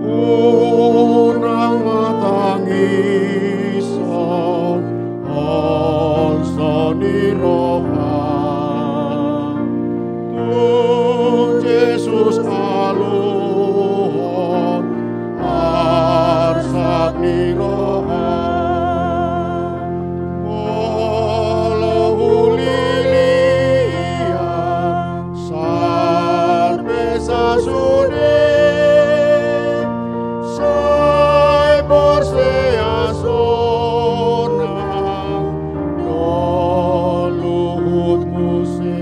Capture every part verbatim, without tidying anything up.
Unang ma tangihon holso ni roha tu Jesus, aluhon arsak ni roha. Molo hulilia sar pe sasude, sai porsea sonang do luhut muse.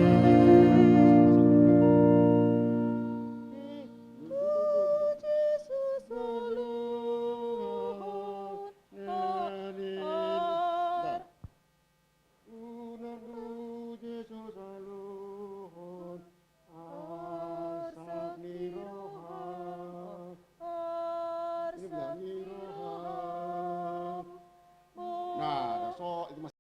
Unang tu Jesus aluhon arsak ni roha. Arsak ni roha. Nah, dah, so, itu mas-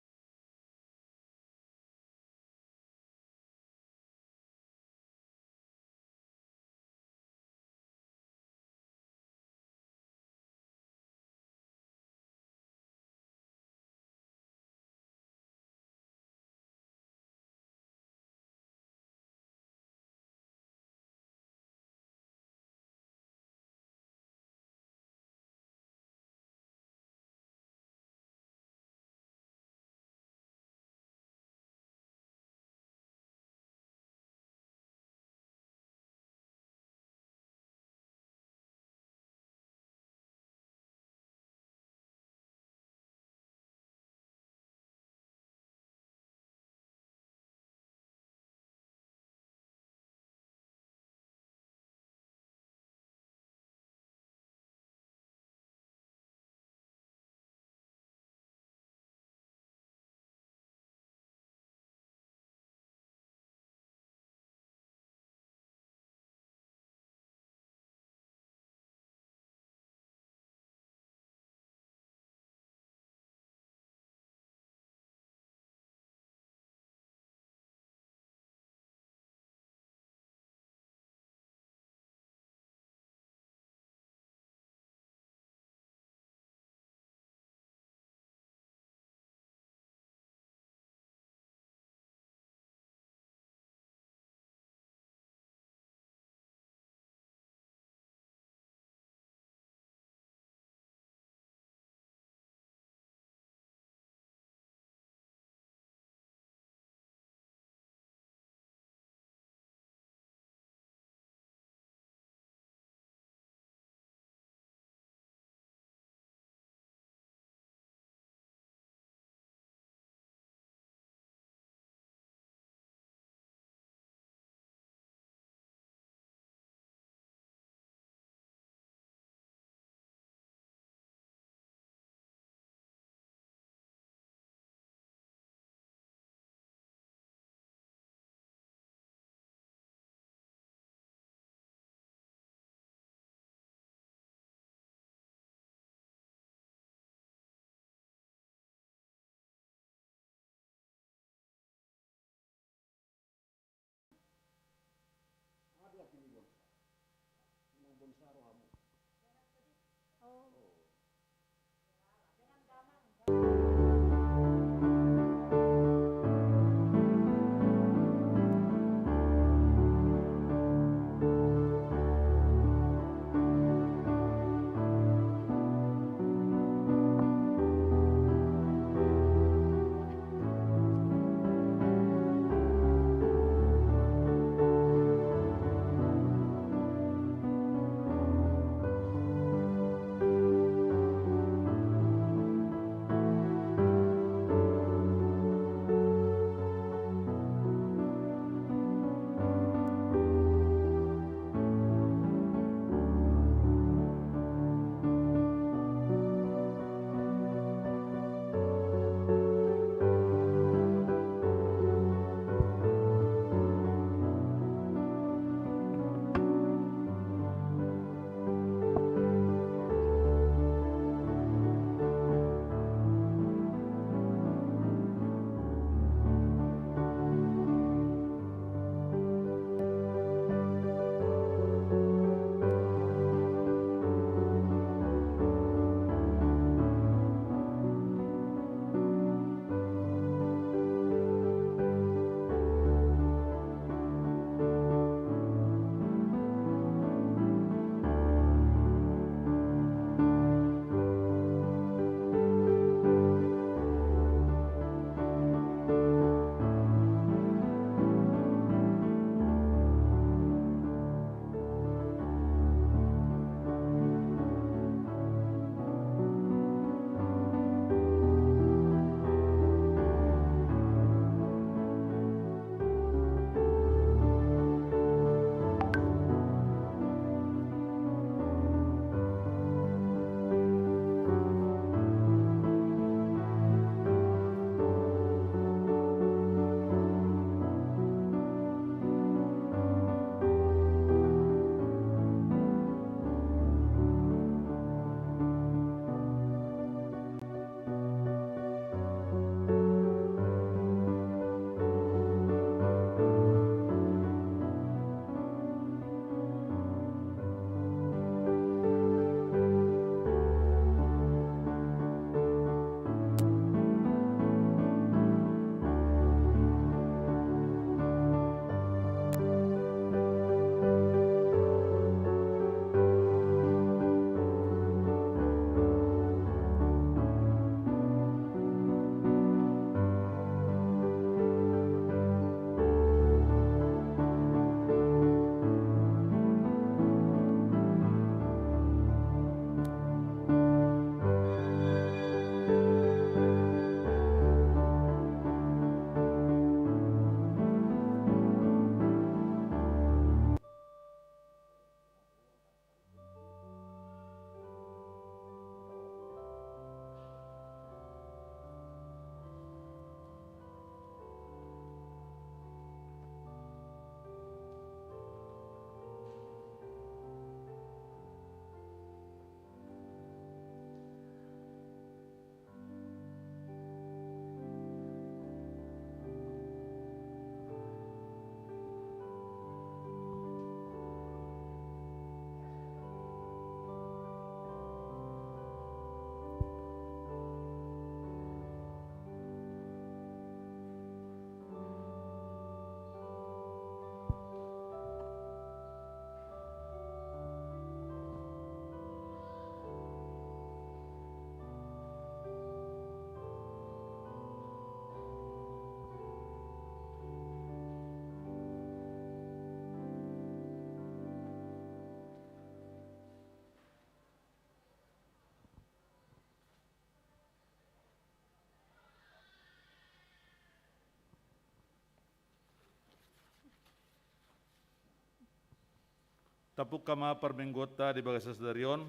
Tampuk ma parmingguonta di bagasan sadari on,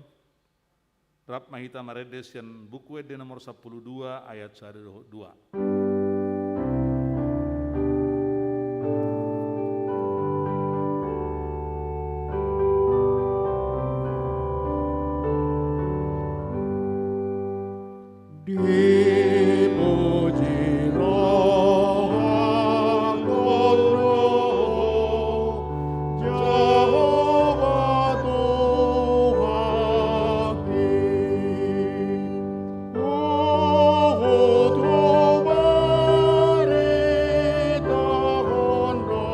rap ma hita marende sian Buku Ende nomor sampulu dua ayat sada dohot dua. Dipuji rohangku, Jahowa Tuhanki. Huhut hubaritahon do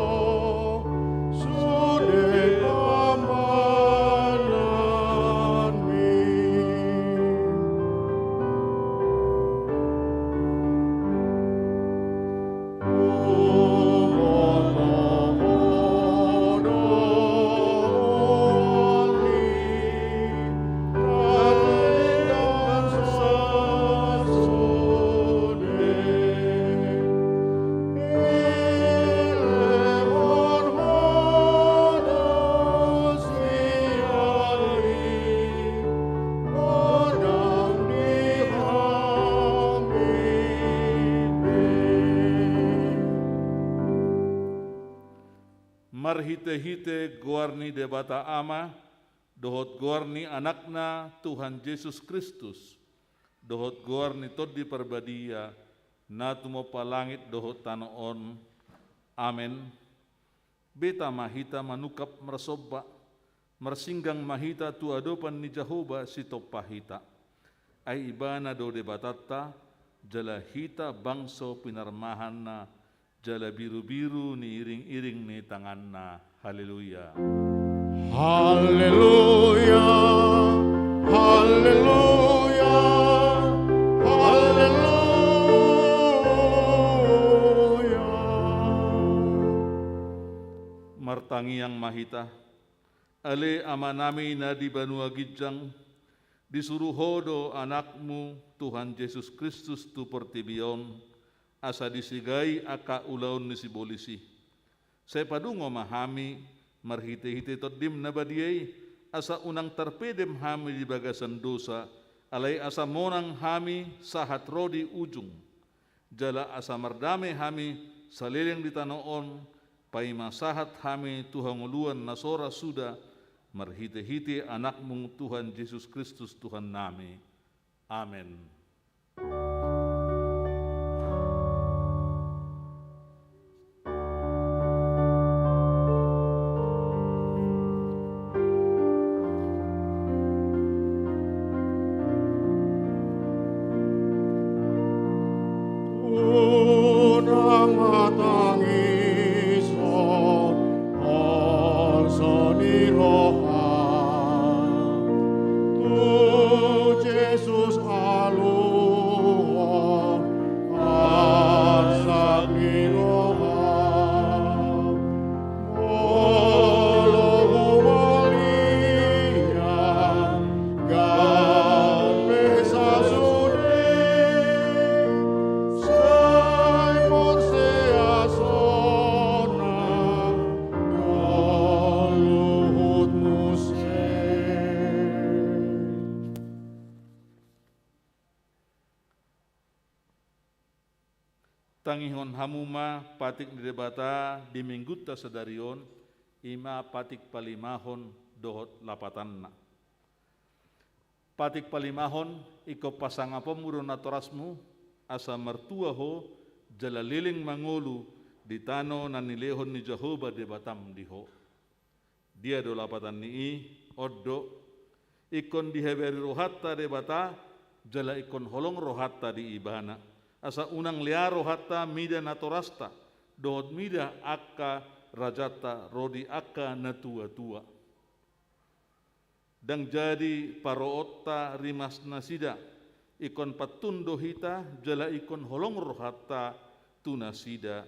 sude pambahenanmi. Marhitehite goar ni Debata Ama, dohot goar ni Anakna Tuhan Jesus Kristus, dohot goar ni Tondi Parbadia, na tumompa langit dohot tano on. Amen. Beta ma hita manungkap marsomba, marsinggang ma hita tu adopan ni Jahowa sitompa hita. Ai Ibana do Debatanta, jala hita bangso pinarmahanna, jala birubiru ni iringiring ni tanganna. Haleluya. Haleluya, haleluya, haleluya. Martangiang ma hita. Ale Amanami na di banua ginjang, disuru Ho do Anakmu, Tuhan Jesus Kristus, tu portibi on, asa disegai angka ulaon ni sibolis i. Sai padungo ma hami, marhitehite Tondim na badia i, asa unang tarpedem hami di bagasan dosa, alai asa monang hami sahat ro di ujung. Jala asa mardame hami saleleng di tano on, paima sahat hami tu hangoluan na so ra suda, marhitehite Anakmu Tuhan Jesus Kristus Tuhannami. Amen. Unang ma tangison arsak ni roha, tu Jesus aluhon arsak ni roha. Molo humaliang gabe sasude, sai porsea sonang do luhut muse. Tangihon hamu ma patik ni Debata di minggunta sadari on, i ma patik palimahon dohot lapatanna. Patik palimahon, ingkon pasangaponmu do natorasmu, asa martua ho, jala leleng mangolu di tano na nilehon ni Jahowa Debatam di ho. Dia do lapatan ni i? On do: Ingkon dihabari rohanta Debata, jala ingkon holong rohanta di Ibana, asa unang lea rohanta mida natorasta, dohot mida angka rajanta ro di angka natuatua. Ndang jadi paroonta rimas nasida, ingkon pantun do hita, jala ingkon holong rohanta tu nasida,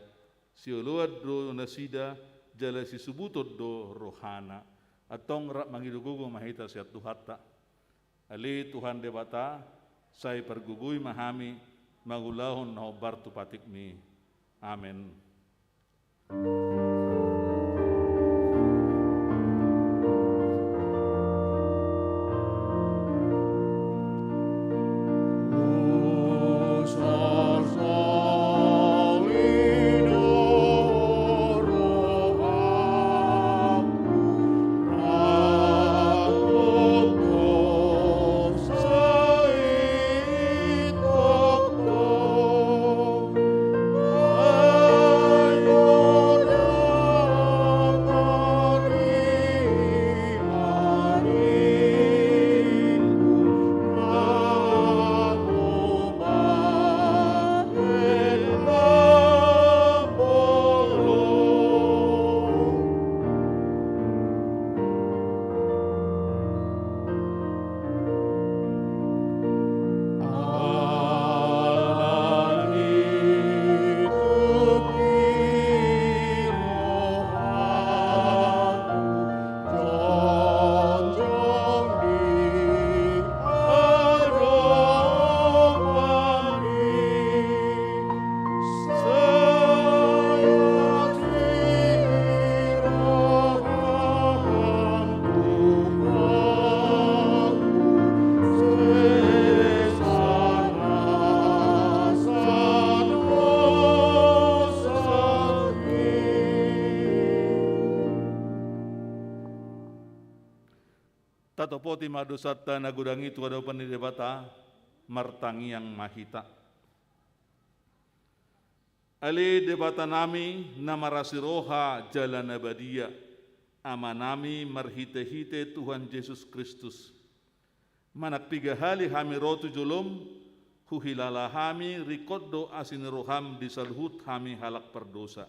sioloan do nasida, jala sisubuton do rohana. Antong rap mangido gogo ma hita sian Tuhanta. Ale Tuhan Debata, sai pargogoi ma hami mangulahon na hombar tu patikmi. Amen. Tatopoti ma dosanta na godang i tu adopan ni Debata, martangiang ma hita. Ale Debatanami na marasi roha jala na badia, Amanami marhitehite Tuhan Jesus Kristus. Manang piga hali hami ro tu jolom, huhilala hami ringkot do asi ni roham di saluhut hami halak pardosa.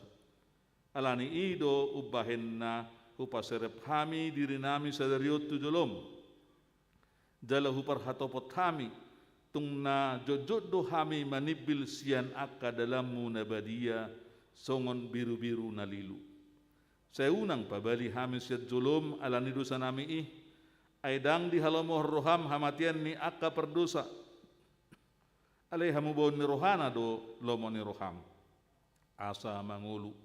Ala ni i do umbahen na hupaserep hami dirinami sadari on tu jolom. Jala huparhatopot hami, tung na jotjot do hami manimbil sian angka dalanmu na badia, songon birubiru na lilu. Sai unang pabali hami sian jolom ala ni dosanami i, ai ndang dihalomohon roham hamatean ni angka pardosa. Alai hamubaon ni rohana do lomo ni roham. Asa mangolu.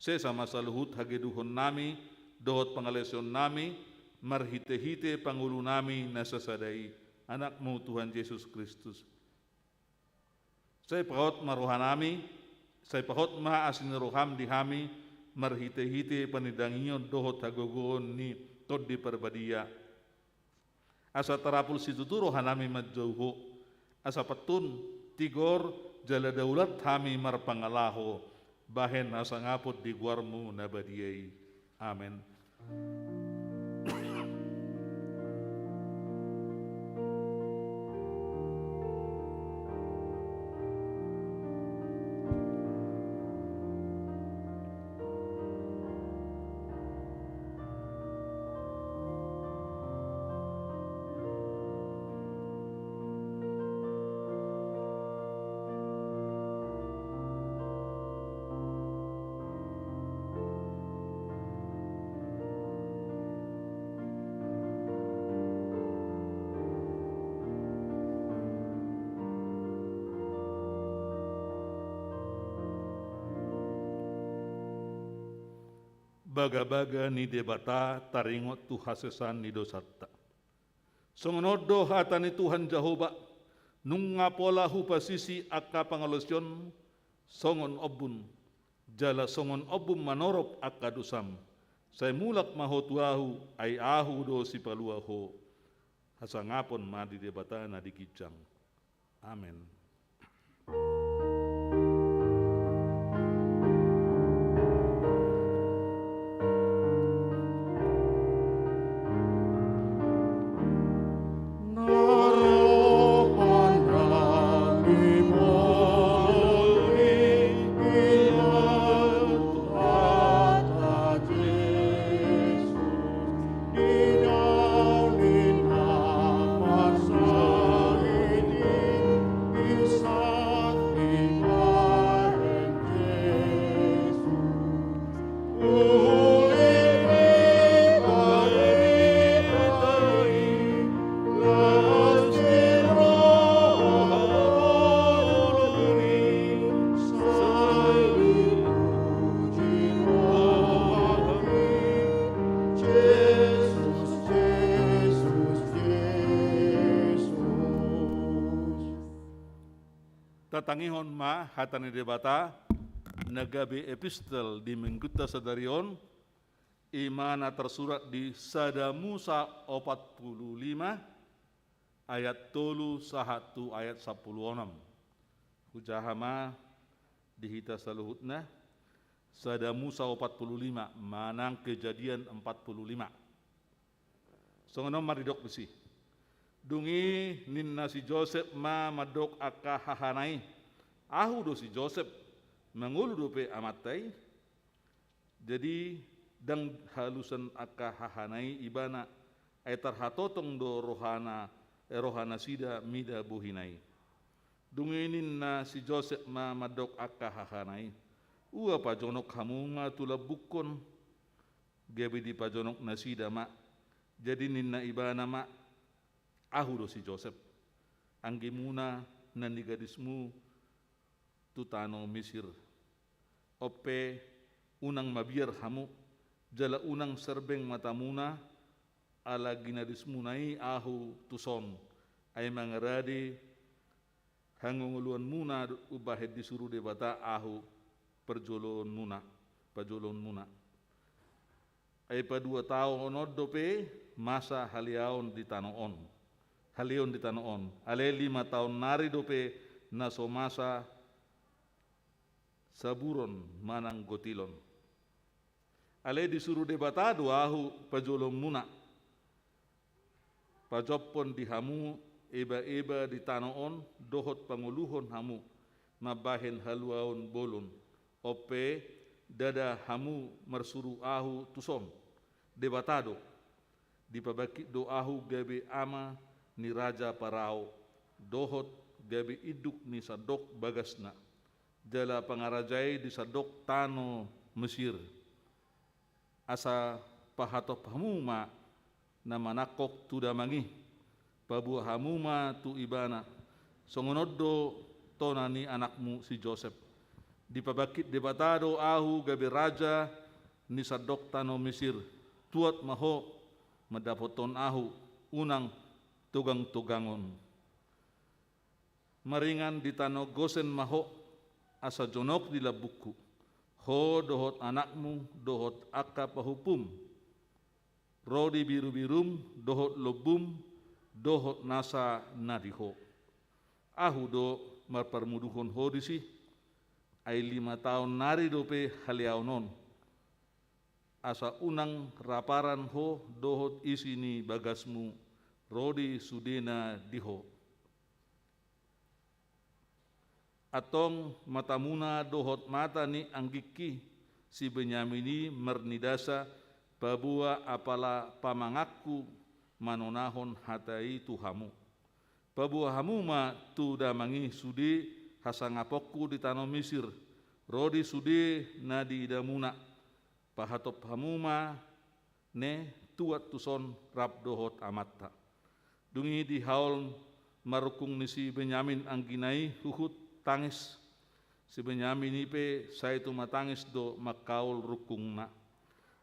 Sesa ma saluhut hagedukonnami, dohot pangalaosionnami, marhitehite pangolunami na sasada i, Anakmu Tuhan Jesus Kristus. Sai pahot ma rohanami, sai pahot ma asi ni roham di hami, marhitehite panindangion dohot hagogoon ni Tondi Parbadia. Asa tarapul situtu rohanami manjou Ho, asa pantun, tigor, jala daulat hami marpangalaho, bahen hasangapon di goarmu na badia i. Amen. Bagabaga ni Debata taringot tu hasesaan ni dosanta. Songon on do hata ni Tuhan Jahowa, nunga pola hupasisi angka pangalaosion songon ombun, jala songon ombun manorop angka dosam. Sai mulak ma ho tu Ahu, ai Ahu do sipalua ho. Hasangapon ma di Debata na di ginjang. Amen. Tatangihon ma hata ni Debata na gabe epistel di minggunta sadari on, i ma na tarsurat di Sada Musa opat pulu lima, ayat tolu sahat tu ayat sampulu onom. Hujaha ma di hita saluhutna, Sada Musa opat pulu lima, manang Kejadian empat puluh lima. Songon on ma didok disi. Dung i ninna si Josep ma mandok angka hahana i, "Ahu do si Josep, mangolu dope amanta i?" Jadi, ndang halusan angka hahana i ibana, ai tarhatotong do rohana, eh, rohanasida mida bohina i. Dung i ninna si Josep ma mandok angka hahana i, "Ua pajonok hamu ma tu lambungkon?" Gabe dipajonok nasida ma. Jadi ninna ibana ma, "Ahu do si Josep, anggimuna na nigadismu tu tano Misir. On pe, unang mabiar hamu, jala unang serbeng matamuna, ala ginadismuna i ahu tuson, ai mangarade hangoluanmuna umbahen disuru Debata ahu parjoloonmuna, pajoloonmuna." Ai paduahon taon on dope masa haleaon di tano on, haleon di tano on. Alai lima taon nari dope na so masa saburon manang gotilon. Alai disuru Debata do ahu pajolonmuna, pajompon di hamu ebaeba di tano on dohot pangoluhon hamu mambahen haluaon bolon. On pe, ndada hamu marsuru ahu tuson. Debata do. Dipabangkit do ahu gabe ama ni raja Parao dohot gabe induk ni sandok bagasna, jala pangarajai di sandok tano Mesir. Asa pahatop hamu ma na manangkok tu damang i, paboa hamu ma tu ibana. Songon on do tona ni anakmu si Josep. Dipabangkit Debata do ahu gabe raja ni sandok tano Mesir. Tuat ma ho mandapothon ahu, unang togangtogangon. Maringan di tano Gosen ma ho, asa jonok di lambungku, ho dohot anakmu dohot angka pahompum, ro di birubirum dohot lombum dohot nasa na di ho. Ahu do marparmuduhon ho disi, ai lima taon nari dope haleaon on. Asa unang raparan ho dohot isi ni bagasmu ro di sudena di ho. Antong matamuna dohot mata ni anggingki si Benyamin i marnidasa, paboa apala pamanganku manonahon hata i tu hamu. Paboa hamu ma tu damang i sude hasangaponku di tano Misir, ro di sude na diidamuna. Pahatop hamu ma ne tuat tuson rap dohot amanta. Dung i dihaol ma rungkung ni si Benyamin anggina i huhut tangis. Si Benyamin i pe sai tumatangis do manghaol rungkungna.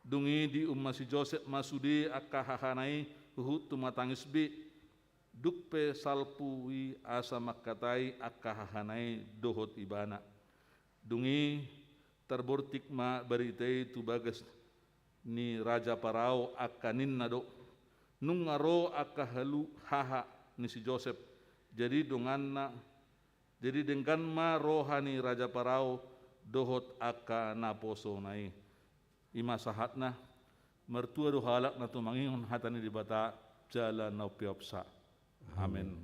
Dung i diumma si Josep ma sude angka hahana i huhut tumatangis be. Dung pe salpu i asa mangkatai angka hahana i dohot ibana. Dung i tarbortik ma barita i tu bagas ni raja Parao, angka ninna do: Nunga ro angka halu haha ni si Josep. Jadi donganna, jadi denggan ma roha ni raja Parao dohot angka naposona i. I ma sahatna. Martua do halak na tumangihon hata ni Debata jala na umpeopsa. Amen.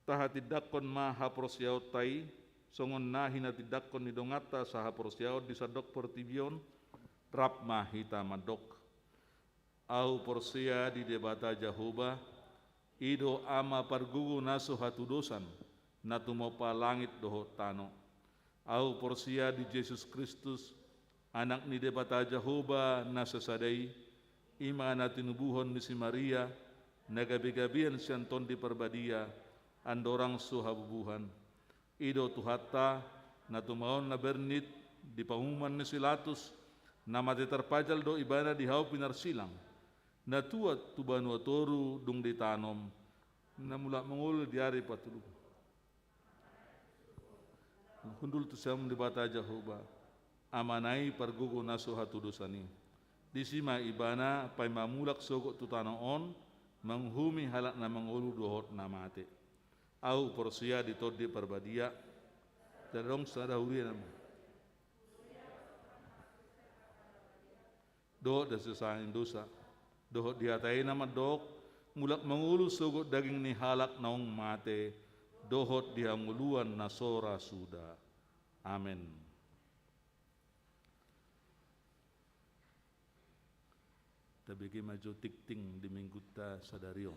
Tahatindangkon ma haporseaonta i, songon na hinatindangkon ni donganta sahaporseaon di sandok portibi on, rap ma hita mandok. Ahu porsea di Debata Jahowa, i do Ama pargogo na so hatudosan, na tumompa langit dohot tano. Ahu porsea di Jesus Kristus, Anak ni Debata Jahowa na sasada i, i ma na tinubuhon ni si Maria, na gabegabean sian Tondi Parbadia, andorang so habubuhan. I do Tuhanta, na tumaon na bernit di panguhuman ni si Latus, na mate tarpajal do Ibana di hau pinarsilang, na tuat tu banua toru dung ditanom, na mulak mangolu di ari patolu. Hundul tu siamun Debata Jahowa, Amana i pargogo na so hatudosan i. Disi ma Ibana paima mulak sogot tu tano on, manguhumi halak na mangolu dohot na mate. Ahu porsea di Tondi Parbadia, jala adong sada huria na dohot di hasesaan ni dosa, dohot di hata i na mandok, mulak mangolu sogot daging ni halak naung mate, dohot di hangoluan na so ra suda. Amen. Tabege ma jo tingting di Minggunta sadari on.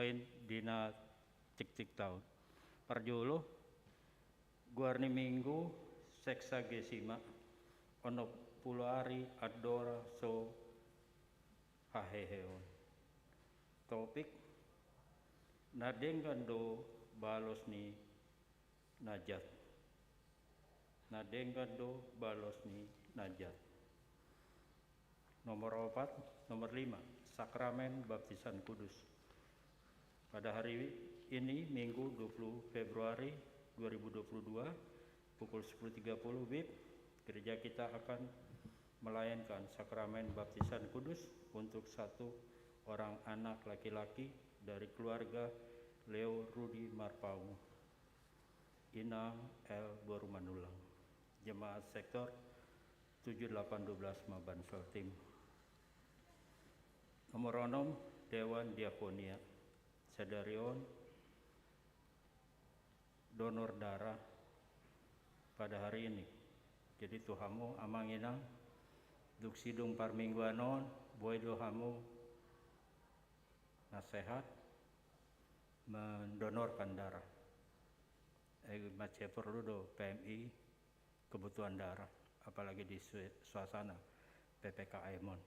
Lain di na tiktik taon. Parjolo, goar ni Minggu, Sexagesima, onom pulu ari andora so haheheon. Topik: Na denggan do balos ni na jat. Na denggan do balos ni na jat. Nomor opat, nomor lima, Sakramen Baptisan Kudus. Pada hari ini, Minggu, dua puluh Februari dua ribu dua puluh dua, pukul sepuluh tiga puluh wib, gereja kita akan melayangkan Sakramen Baptisan Kudus untuk satu orang anak laki-laki dari keluarga Leo Rudi Marpaung, Inang L Boru Manulang, jemaat sektor tujuh delapan dua belas Maban Sultim. Nomor onom, Dewan Diakonia. Sadari on donor darah pada hari ini. Jadi tu hamu amang inang, dung sidung parmingguan on, boi do hamu na sehat mendonorkan darah. Eh, mansai porlu do P M I kebutuhan darah, apalagi di sue-, suasana P P K M on.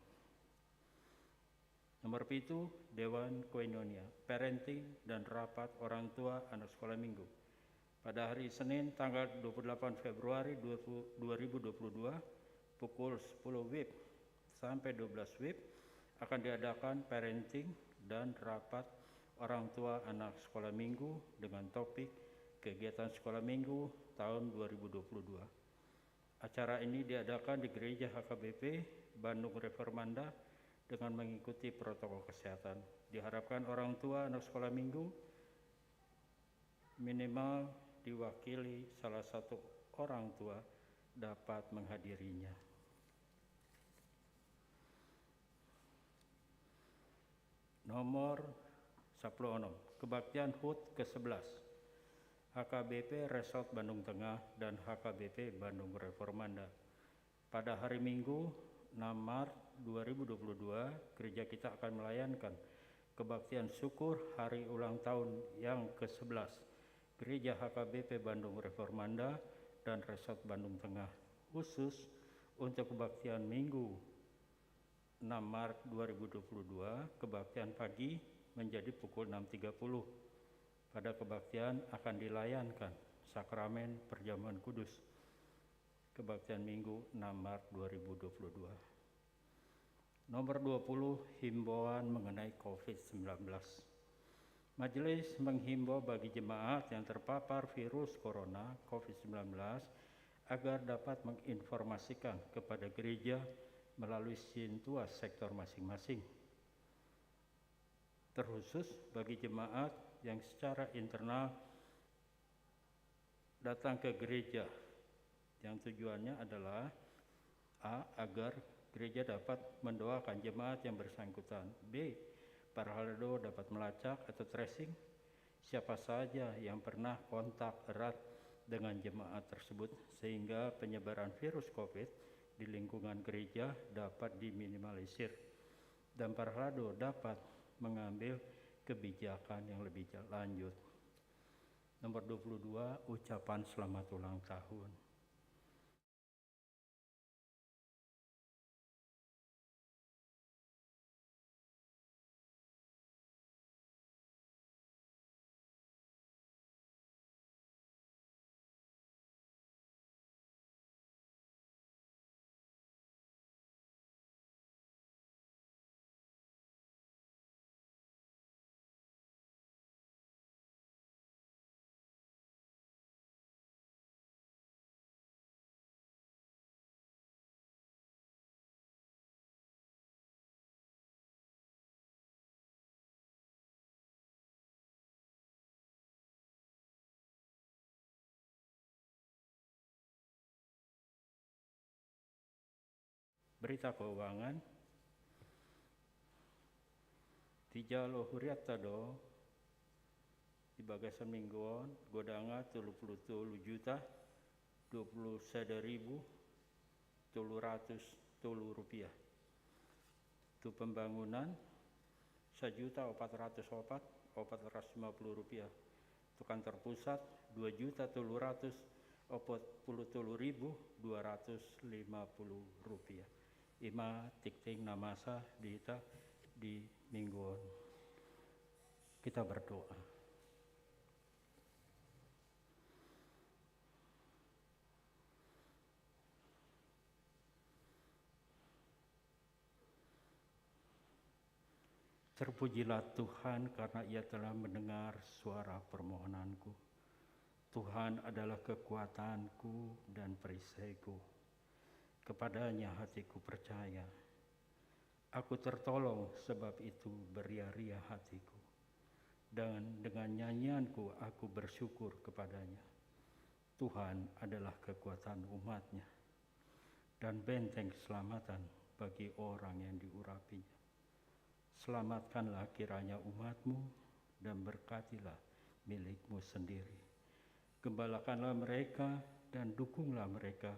Nomor pitu, Dewan Koinonia, Parenting dan Rapat Orang Tua Anak Sekolah Minggu. Pada hari Senin, tanggal dua puluh delapan Februari dua ribu dua puluh dua, pukul sepuluh wib sampai dua belas wib, akan diadakan parenting dan rapat orang tua anak sekolah minggu dengan topik kegiatan sekolah minggu tahun dua ribu dua puluh dua. Acara ini diadakan di Gereja H K B P Bandung Reformanda dengan mengikuti protokol kesehatan. Diharapkan orang tua anak sekolah minggu minimal diwakili salah satu orang tua dapat menghadirinya. Nomor sepuluh onom, kebaktian HUT ke sebelas, H K B P Resort Bandung Tengah dan H K B P Bandung Reformanda. Pada hari Minggu, enam Maret dua ribu dua puluh dua, gereja kita akan melayangkan kebaktian syukur hari ulang tahun yang ke sebelas Gereja H K B P Bandung Reformanda dan Resort Bandung Tengah. Khusus untuk kebaktian Minggu enam Maret dua ribu dua puluh dua, kebaktian pagi menjadi pukul enam tiga puluh. Pada kebaktian akan dilayankan sakramen perjamuan kudus. Kebaktian Minggu enam Maret dua ribu dua puluh dua. Nomor dua puluh, himbauan mengenai covid sembilan belas. Majelis menghimbau bagi jemaat yang terpapar virus corona covid sembilan belas agar dapat menginformasikan kepada gereja melalui sintua sektor masing-masing. Terkhusus bagi jemaat yang secara internal datang ke gereja, yang tujuannya adalah: A, agar gereja dapat mendoakan jemaat yang bersangkutan. B, parhalado dapat melacak atau tracing siapa saja yang pernah kontak erat dengan jemaat tersebut, sehingga penyebaran virus covid di lingkungan gereja dapat diminimalisir, dan parhalado dapat mengambil kebijakan yang lebih ja-, lanjut. Nomor dua puluh dua, ucapan selamat ulang tahun. Berita keuangan. Dijalo hurianta do di bagasan minggu on godangna tolu pulu tolu juta dua pulu sada ribu tolu ratus tolu rupiah. Tu pembangunan, sajuta opat ratus opat opat ratus lima puluh rupiah. Untuk kantor pusat, dua juta tolu ratus opat puluh tolu ribu dua ratus lima puluh rupiah. I ma tingting na masa di hita di minggu on. Kita berdoa. Terpujilah Tuhan, karena Ia telah mendengar suara permohonanku. Tuhan adalah kekuatanku dan perisaiku. Kepada-Nya hatiku percaya. Aku tertolong, sebab itu beria-ria hatiku. Dan dengan nyanyianku aku bersyukur kepada-Nya. Tuhan adalah kekuatan umat-Nya dan benteng keselamatan bagi orang yang diurapi-Nya. Selamatkanlah kiranya umat-Mu dan berkatilah milik-Mu sendiri. Gembalakanlah mereka dan dukunglah mereka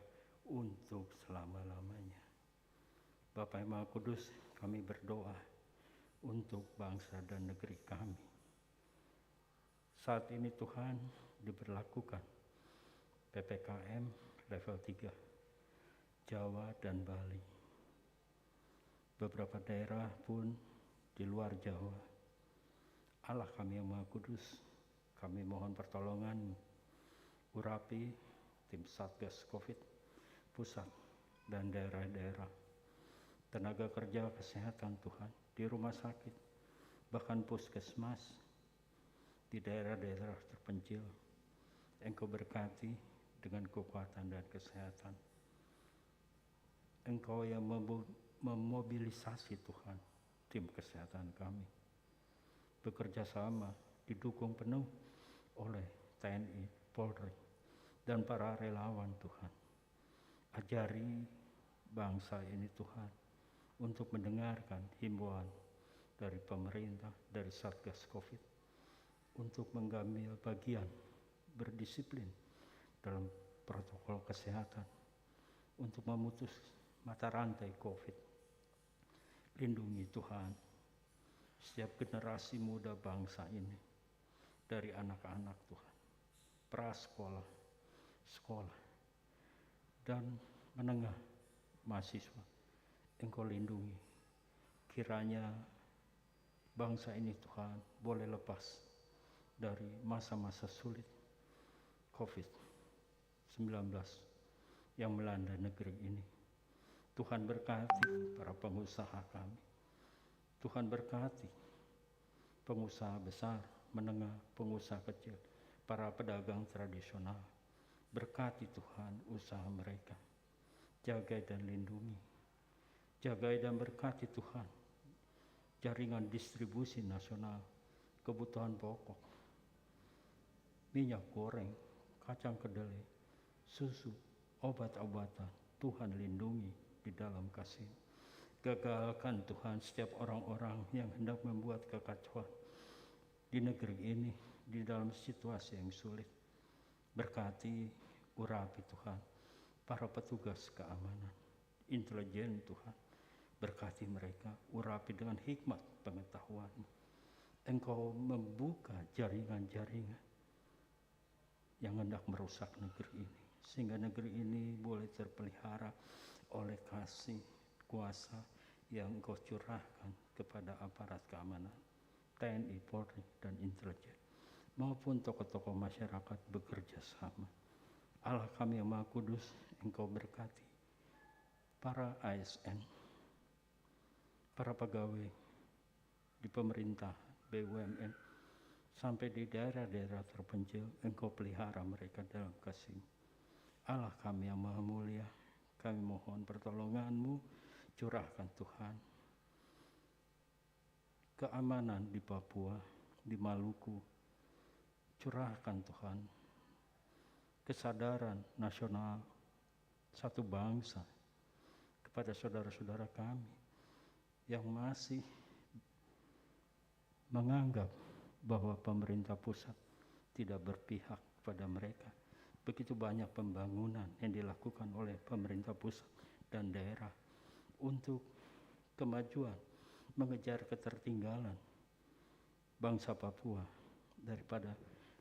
untuk selama-lamanya. Bapa yang Maha Kudus, kami berdoa untuk bangsa dan negeri kami. Saat ini, Tuhan, diberlakukan P P K M level tiga, Jawa dan Bali. Beberapa daerah pun di luar Jawa. Allah kami yang Maha Kudus, kami mohon pertolongan-Mu. Urapi tim Satgas Covid pusat dan daerah-daerah. Tenaga kerja kesehatan, Tuhan, di rumah sakit, bahkan puskesmas, di daerah-daerah terpencil. Engkau berkati dengan kekuatan dan kesehatan. Engkau yang memo-, memobilisasi, Tuhan, tim kesehatan kami. Bekerja sama, didukung penuh oleh T N I, Polri, dan para relawan, Tuhan. Ajari bangsa ini, Tuhan, untuk mendengarkan himbauan dari pemerintah, dari Satgas Covid, untuk mengambil bagian, berdisiplin dalam protokol kesehatan, untuk memutus mata rantai Covid. Lindungi, Tuhan, setiap generasi muda bangsa ini, dari anak-anak, Tuhan, prasekolah, sekolah, dan menengah, mahasiswa. Engkau lindungi. Kiranya bangsa ini, Tuhan, boleh lepas dari masa-masa sulit Covid sembilan belas yang melanda negeri ini. Tuhan, berkati para pengusaha kami. Tuhan, berkati pengusaha besar, menengah, pengusaha kecil, para pedagang tradisional. Berkati, Tuhan, usaha mereka. Jagai dan lindungi. Jagai dan berkati, Tuhan, jaringan distribusi nasional kebutuhan pokok, minyak goreng, kacang kedelai, susu, obat-obatan. Tuhan, lindungi di dalam kasih. Gagalkan, Tuhan, setiap orang-orang yang hendak membuat kekacauan di negeri ini, di dalam situasi yang sulit. Berkati, urapi, Tuhan, para petugas keamanan, intelijen, Tuhan. Berkati mereka, urapi dengan hikmat pengetahuan. Engkau membuka jaringan-jaringan yang hendak merusak negeri ini, sehingga negeri ini boleh terpelihara oleh kasih kuasa yang Engkau curahkan kepada aparat keamanan, T N I, Polri, dan intelijen, maupun tokoh-tokoh masyarakat bekerja sama. Allah kami yang Maha Kudus, Engkau berkati para A S N, para pegawai di pemerintah, B U M N, sampai di daerah-daerah terpencil, Engkau pelihara mereka dalam kasih. Allah kami yang Maha Mulia, kami mohon pertolongan-Mu, curahkan, Tuhan, keamanan di Papua, di Maluku. Curahkan, Tuhan, kesadaran nasional satu bangsa kepada saudara-saudara kami yang masih menganggap bahwa pemerintah pusat tidak berpihak kepada mereka. Begitu banyak pembangunan yang dilakukan oleh pemerintah pusat dan daerah untuk kemajuan, mengejar ketertinggalan. bangsa Papua, daripada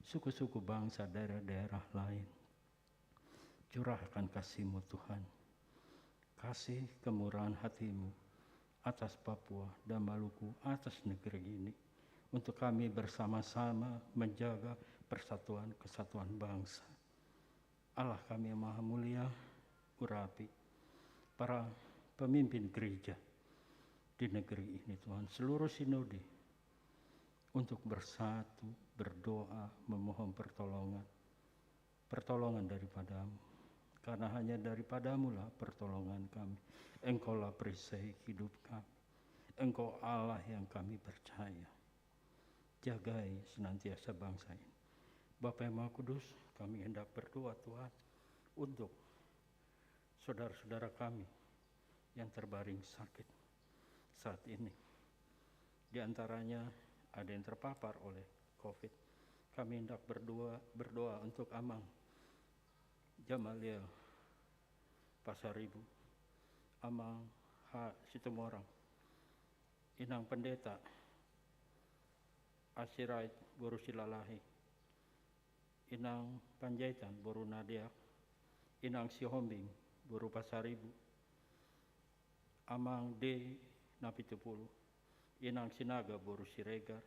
suku-suku bangsa, daerah-daerah lain. Curahkan kasih-Mu, Tuhan. Kasih kemurahan hati-Mu atas Papua dan Maluku, atas negeri ini, untuk kami bersama-sama menjaga persatuan kesatuan bangsa. Allah kami yang maha mulia, urapi para pemimpin gereja di negeri ini, Tuhan, seluruh sinode, untuk bersatu, berdoa, memohon pertolongan, pertolongan daripada-Mu. Karena hanya daripada-Mu lah pertolongan kami. Engkau lah perisai hidup kami. Engkau Allah yang kami percaya. Jagai senantiasa bangsa ini. Bapa yang Maha Kudus, kami hendak berdoa, Tuhan, untuk saudara-saudara kami yang terbaring sakit saat ini. Di antaranya ada yang terpapar oleh covid. Kami hendak berdoa, berdoa untuk Amang Jamaliel Pasaribu, Amang H. Situmorang, Inang Pendeta A. Sirait boru Silalahi, Inang Panjaitan boru Nadeak, Inang Sihombing boru Pasaribu, Amang D. Napitupulu, Inang Sinaga boru Siregar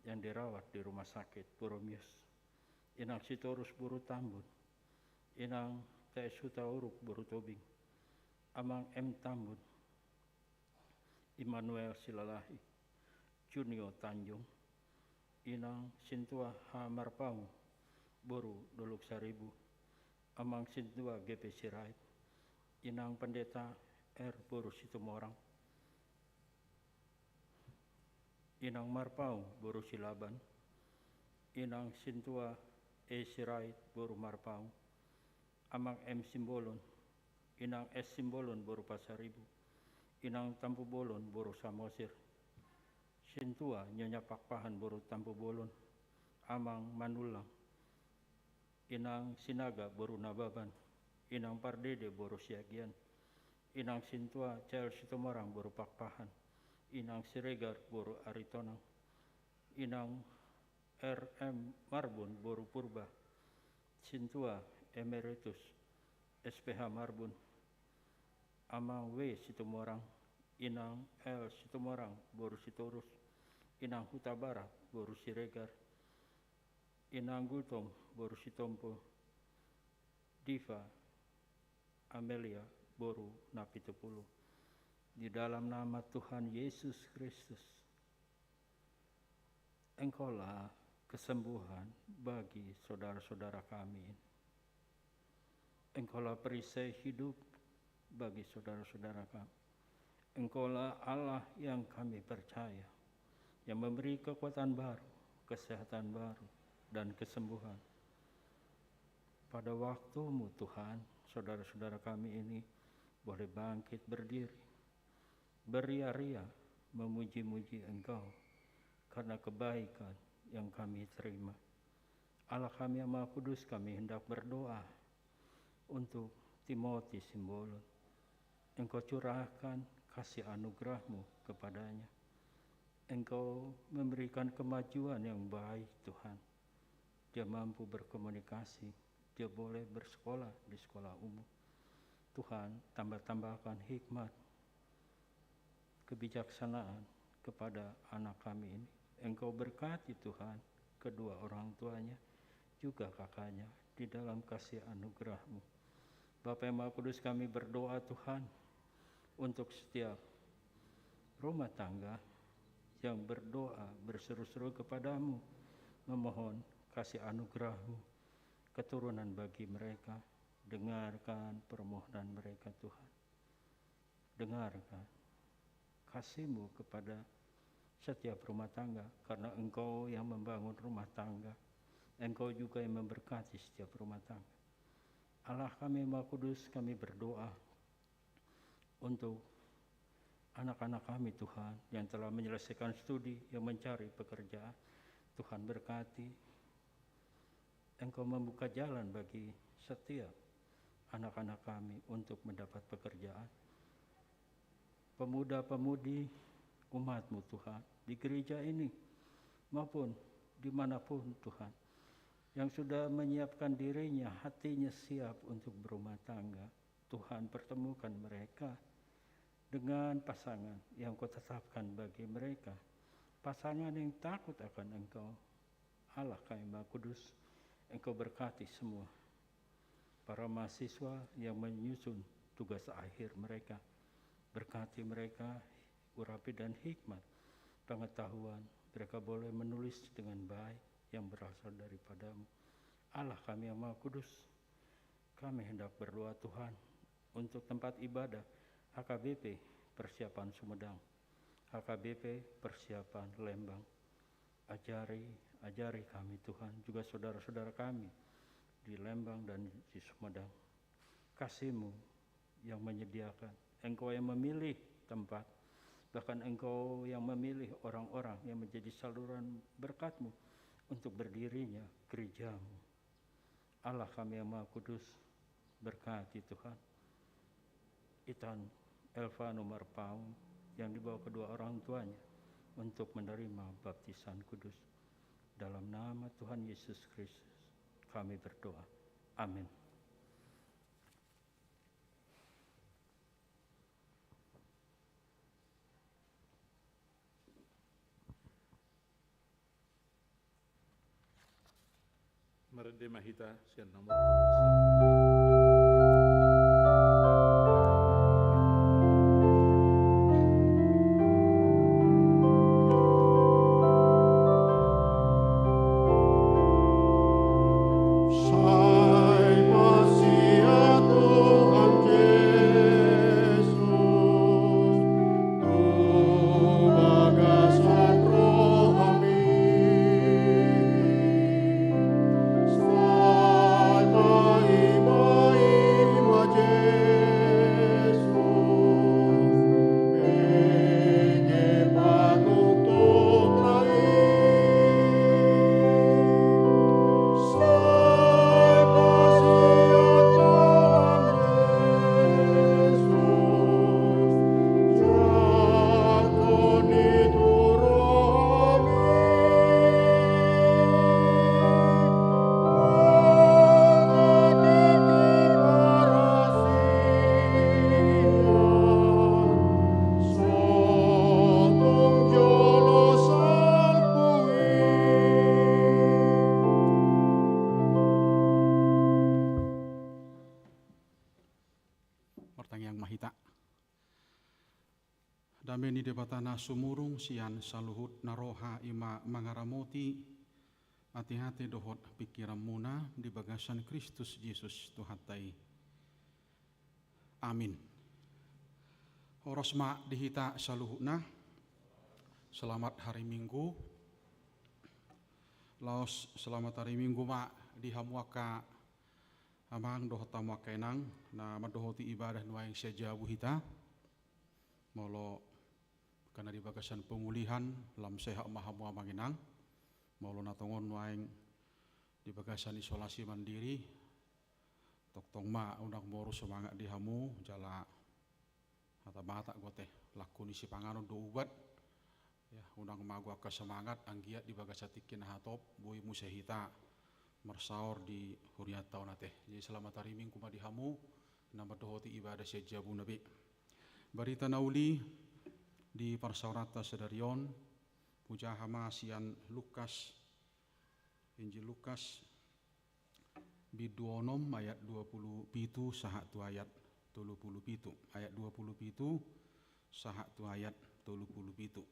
yang dirawat di Rumah Sakit Purwomius, Inang Sitorus boru Tambun, Inang T. S. Hutauruk boru Tobing, Amang M. Tambun, Immanuel Silalahi, Junio Tanjung, Inang Sintua H. Marpaung boru Dolok Saribu, Amang Sintua G. P. Sirait, Inang Pendeta R. boru Situmorang, Inang Marpaung boru Silaban, Inang Sintua E. Sirait boru Marpaung, Amang M. Simbolon, Inang S. Simbolon boru Pasaribu, Inang Tampubolon boru Samosir, Sintua Nyonya Pakpahan boru Tampubolon, Amang Manullang, Inang Sinaga boru Nababan, Inang Pardede boru Siagian, Inang Sintua C. L. Situmorang boru Pakpahan, Inang Siregar boru Aritonang, Inang R. M. Marbun boru Purba, Sintua Emeritus S. P. H. Marbun, Amang W. Situmorang, Inang L. Situmorang boru Sitorus, Inang Hutabarat boru Siregar, Inang Gultom boru Sitompo, Diva Amelia boru Napitupulu. Di dalam nama Tuhan Yesus Kristus, Engkaulah kesembuhan bagi saudara-saudara kami ini. Engkaulah perisai hidup bagi saudara-saudara kami. Engkaulah Allah yang kami percaya, yang memberi kekuatan baru, kesehatan baru, dan kesembuhan. Pada waktu-Mu, Tuhan, saudara-saudara kami ini boleh bangkit berdiri, beria-ria memuji-muji Engkau karena kebaikan yang kami terima. Allah kami yang Maha Kudus, kami hendak berdoa untuk Timoti Simbolon. Engkau curahkan kasih anugerah-Mu kepadanya. Engkau memberikan kemajuan yang baik, Tuhan. Dia mampu berkomunikasi, dia boleh bersekolah di sekolah umum. Tuhan, tambah-tambahkan hikmat, kebijaksanaan kepada anak kami ini. Engkau berkati, Tuhan, kedua orang tuanya, juga kakaknya, di dalam kasih anugerah-Mu. Bapa yang Maha Kudus, kami berdoa, Tuhan, untuk setiap rumah tangga yang berdoa, berseru-seru kepada-Mu, memohon kasih anugerah-Mu, keturunan bagi mereka. Dengarkan permohonan mereka, Tuhan. Dengarkan kasih-Mu kepada setiap rumah tangga, karena Engkau yang membangun rumah tangga. Engkau juga yang memberkati setiap rumah tangga. Allah kami Maha Kudus, kami berdoa untuk anak-anak kami, Tuhan, yang telah menyelesaikan studi, yang mencari pekerjaan. Tuhan berkati. Engkau membuka jalan bagi setiap anak-anak kami untuk mendapat pekerjaan. Pemuda-pemudi umat-Mu, Tuhan, di gereja ini, maupun dimanapun, Tuhan, yang sudah menyiapkan dirinya, hatinya siap untuk berumah tangga. Tuhan, pertemukan mereka dengan pasangan yang Kau tetapkan bagi mereka, pasangan yang takut akan Engkau. Allah kami Maha Kudus, Engkau berkati semua para mahasiswa yang menyusun tugas akhir mereka. Berkati mereka, urapi dengan hikmat, pengetahuan, mereka boleh menulis dengan baik yang berasal daripada-Mu. Allah kami yang Maha Kudus, kami hendak berdoa, Tuhan, untuk tempat ibadah H K B P persiapan Sumedang, H K B P persiapan Lembang. Ajari, ajari kami, Tuhan, juga saudara-saudara kami di Lembang dan di Sumedang. Kasih-Mu yang menyediakan, Engkau yang memilih tempat, bahkan Engkau yang memilih orang-orang yang menjadi saluran berkat-Mu untuk berdirinya gereja-Mu. Allah kami yang Maha Kudus, berkati, Tuhan, intan Elvano Marpaung yang dibawa kedua orang tuanya untuk menerima baptisan kudus. Dalam nama Tuhan Yesus Kristus kami berdoa. Amin. Marende ma hita sian nomor Martangiang ma hita. Dame ni Debata na sumurung sian saluhut na roha i ma mangaramoti ateate dohot pingkiranmuna di bagasan Kristus Jesus Tuhanta i. Amin. Horas ma di hita saluhutna. Selamat hari Minggu. Laos selamat hari Minggu ma di hamu angka amang dohot hamu angka inang na mandohoti ibadah nuaeng sian jabu hita. Molo angka na di bagasan pemulihan, lam sehat ma hamu amang inang. Molo na tongon nuaeng di bagasan isolasi mandiri, tongtong ma unang moru semangat di hamu, jala hata Batak do ate, langku ni sipanganon do ubat. Ya, unang mago angka semangat, anggiat di bagasan tingki na hatop boi muse hita marsaor di hurianta on ate. Jadi selamat hari Minggu ma di hamu na mandohoti ibadah sian jabuna be. Barita na uli di parsaoranta sadari on, hujaha ma sian Lukas, Injil Lukas, bindu onom ayat dua pulu pitu sahat tu ayat tolu pulu pitu. Ayat dua pulu pitu sahat tu ayat tolu pulu pitu.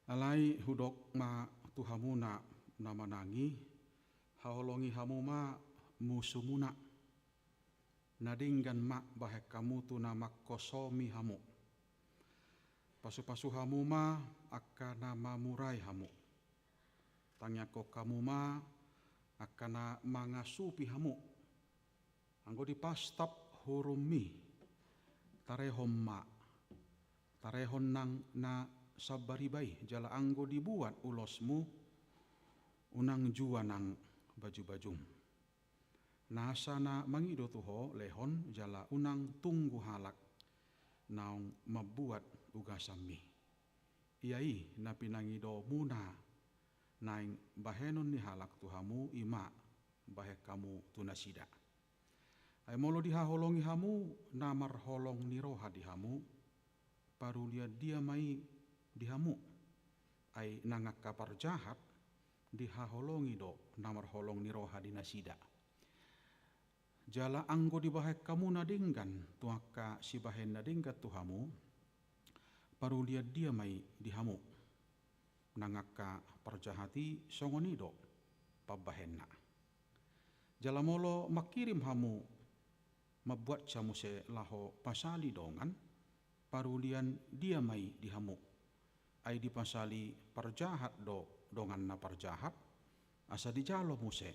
Alai hudok ma tu hamu na, na manang i, haholongi hamu ma musumuna. Na denggan ma bahen hamu tu na manghosomi hamu. Pasupasu hamu ma angka na mamurai hamu. Tangiangkon hamu ma angka na mangasupi hamu. Anggo dipastap hurummi, tarehon ma, tarehon nang na sambariba i, jala anggo dibuat ulosmu, unang jua nang bajubajum. Na asa na mangido tu ho lehon, jala unang tunggu halak naung mambuat ugasanmi. Ia i na pinangidomuna naeng bahenon ni halak tu hamu, i ma bahen hamu tu nasida. Ai molo dihaholongi hamu na marholong ni roha di hamu, parulian dia ma i di hamu? Ai nang angka parjahat dihaholongi do na marholong ni roha di nasida. Jala anggo dibahen hamu na denggan tu angka sibahen na denggan tu hamu, parulian dia ma i di hamu? Nang angka parjahat i songon i do pambahenna. Jala molo mangkirim hamu mambuatsa muse laho pasali dongan, parulian dia ma i di hamu? Ai dipasali parjahat do dongan na parjahat, asa dijalo muse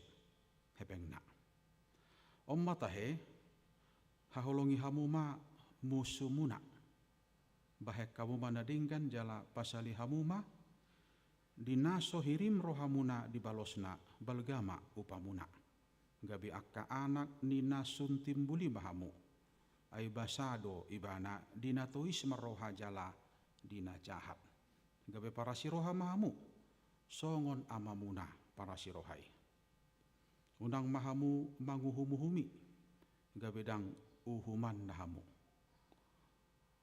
hepengna. On ma tahe, haholongi hamu ma musumuna. Bahen hamu ma na denggan jala pasali hamu ma. Di na so hirim rohamuna dibalosna, balga ma upamuna. Gabe angka anak ni na sun timbul i ma hamu. Ai basa do ibana di na tois marroha jala di na jahat. Gabe parasiroha ma hamu songon amamuna parasiroha i. Unang ma hamu manguhumuhumi, gabe ndang uhumanna hamu.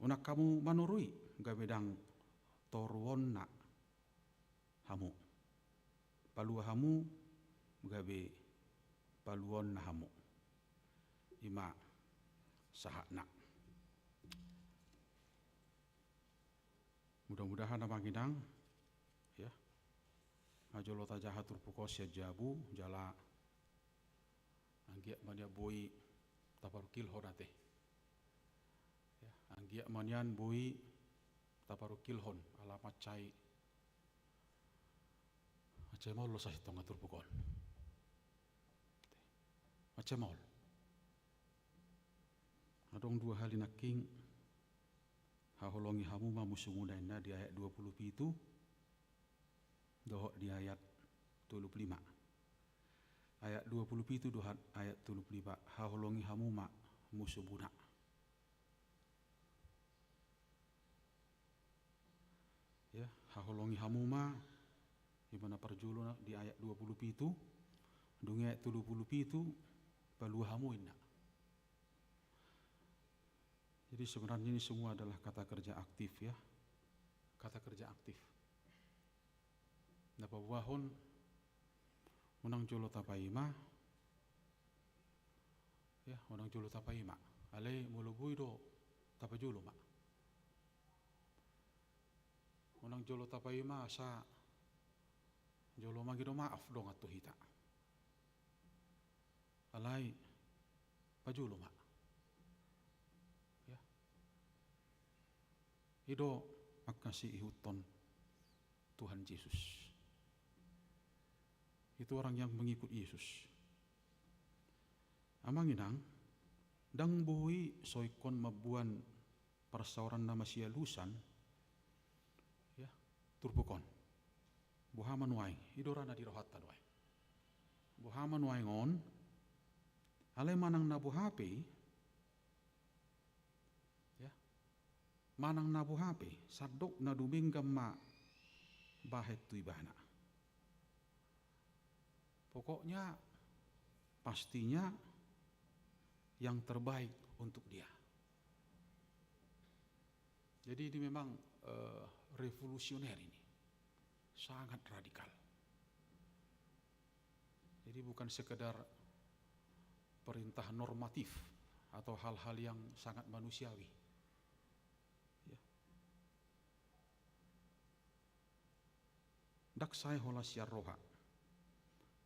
Unang hamu manorui, gabe ndang toruonna hamu. Palua hamu, gabe paluaonna hamu. I ma sahatna. Mudah-mudahan amang inang, ya, nga jolo tajaha turpuk on sian jabu, jala anggiat ma nian boi taparungkilhon ate. Ya, anggiat ma nian boi taparungkilhon, ala mansai, mansai maol do sasintongna turpuk on. Mansai maol. Adong dua hali nangkin, haholongi hamu ma musumuna inna di ayat dua puluh pitu dohot di ayat tolu puluh lima. Ayat dua puluh pitu dohot ayat tolu puluh lima, haholongi hamu ma musumuna. Ya, haholongi hamu ma, i ma na parjolo na di ayat dua puluh pitu, dung i ayat tolu puluh pitu, palua hamu inna. Jadi sebenarnya ini semua adalah kata kerja aktif, ya. Kata kerja aktif. Na paboahon, unang jolo tapaima, ya, unang jolo tapaima. Alai molo boi do, tapajolo ma. Unang jolo tapaima asa jolo mangido maaf dongan tu hita. Alai pajolo ma. Ya. I do angka siihuthon Tuhan Jesus. Itu orang yang mengikut Yesus. Amang inang, ndang boi so ingkon mamboan parsaoran na masialusan, ya, turpuk on. Boha ma nuaeng, i do ra na di rohanta nuaeng. Boha ma nuaeng on, alai manang na boha pe i, ya, manang na boha pe i, sandok na dumenggan ma bahen tu ibana. Pokoknya, pastinya yang terbaik untuk dia. Jadi ini memang, eh, revolusioner ini. Sangat radikal. Jadi bukan sekedar perintah normatif atau hal-hal yang sangat manusiawi. Ya. Ndang sae holan sian roha.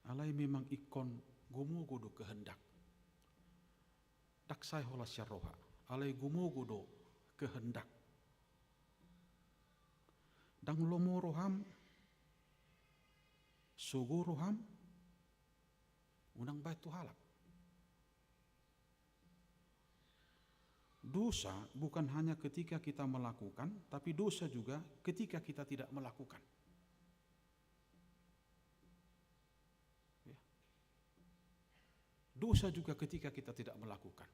Alai memang ingkon gumogo do kehendak. Ndang sae holan sian roha. Alai gumogo do kehendak. Ndang lomo roham, sogo roham, unang bahen tu halak. Dosa bukan hanya ketika kita melakukan, tapi dosa juga ketika kita tidak melakukan. Ya. Dosa juga ketika kita tidak melakukan.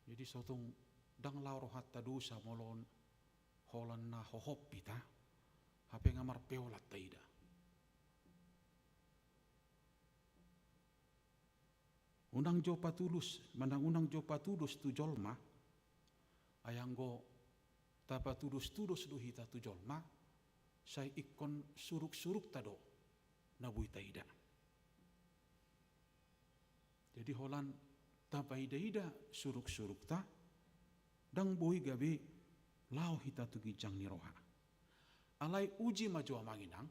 Jadi so tung ndang laho rohanta dosa molo Holan na hohop hita, hape nga marpeolan taida. Unang jo patulus, manang unang jo patulus tu jolma, ai anggo tapatulus-tulus do hita tu jolma, sai ingkon suruk-surukta do na boi taida. Jadi holan tapaida-ida suruk-surukta, ndang boi gabe laho hita tu ginjang ni roha. Alai uji ma jo amang inang,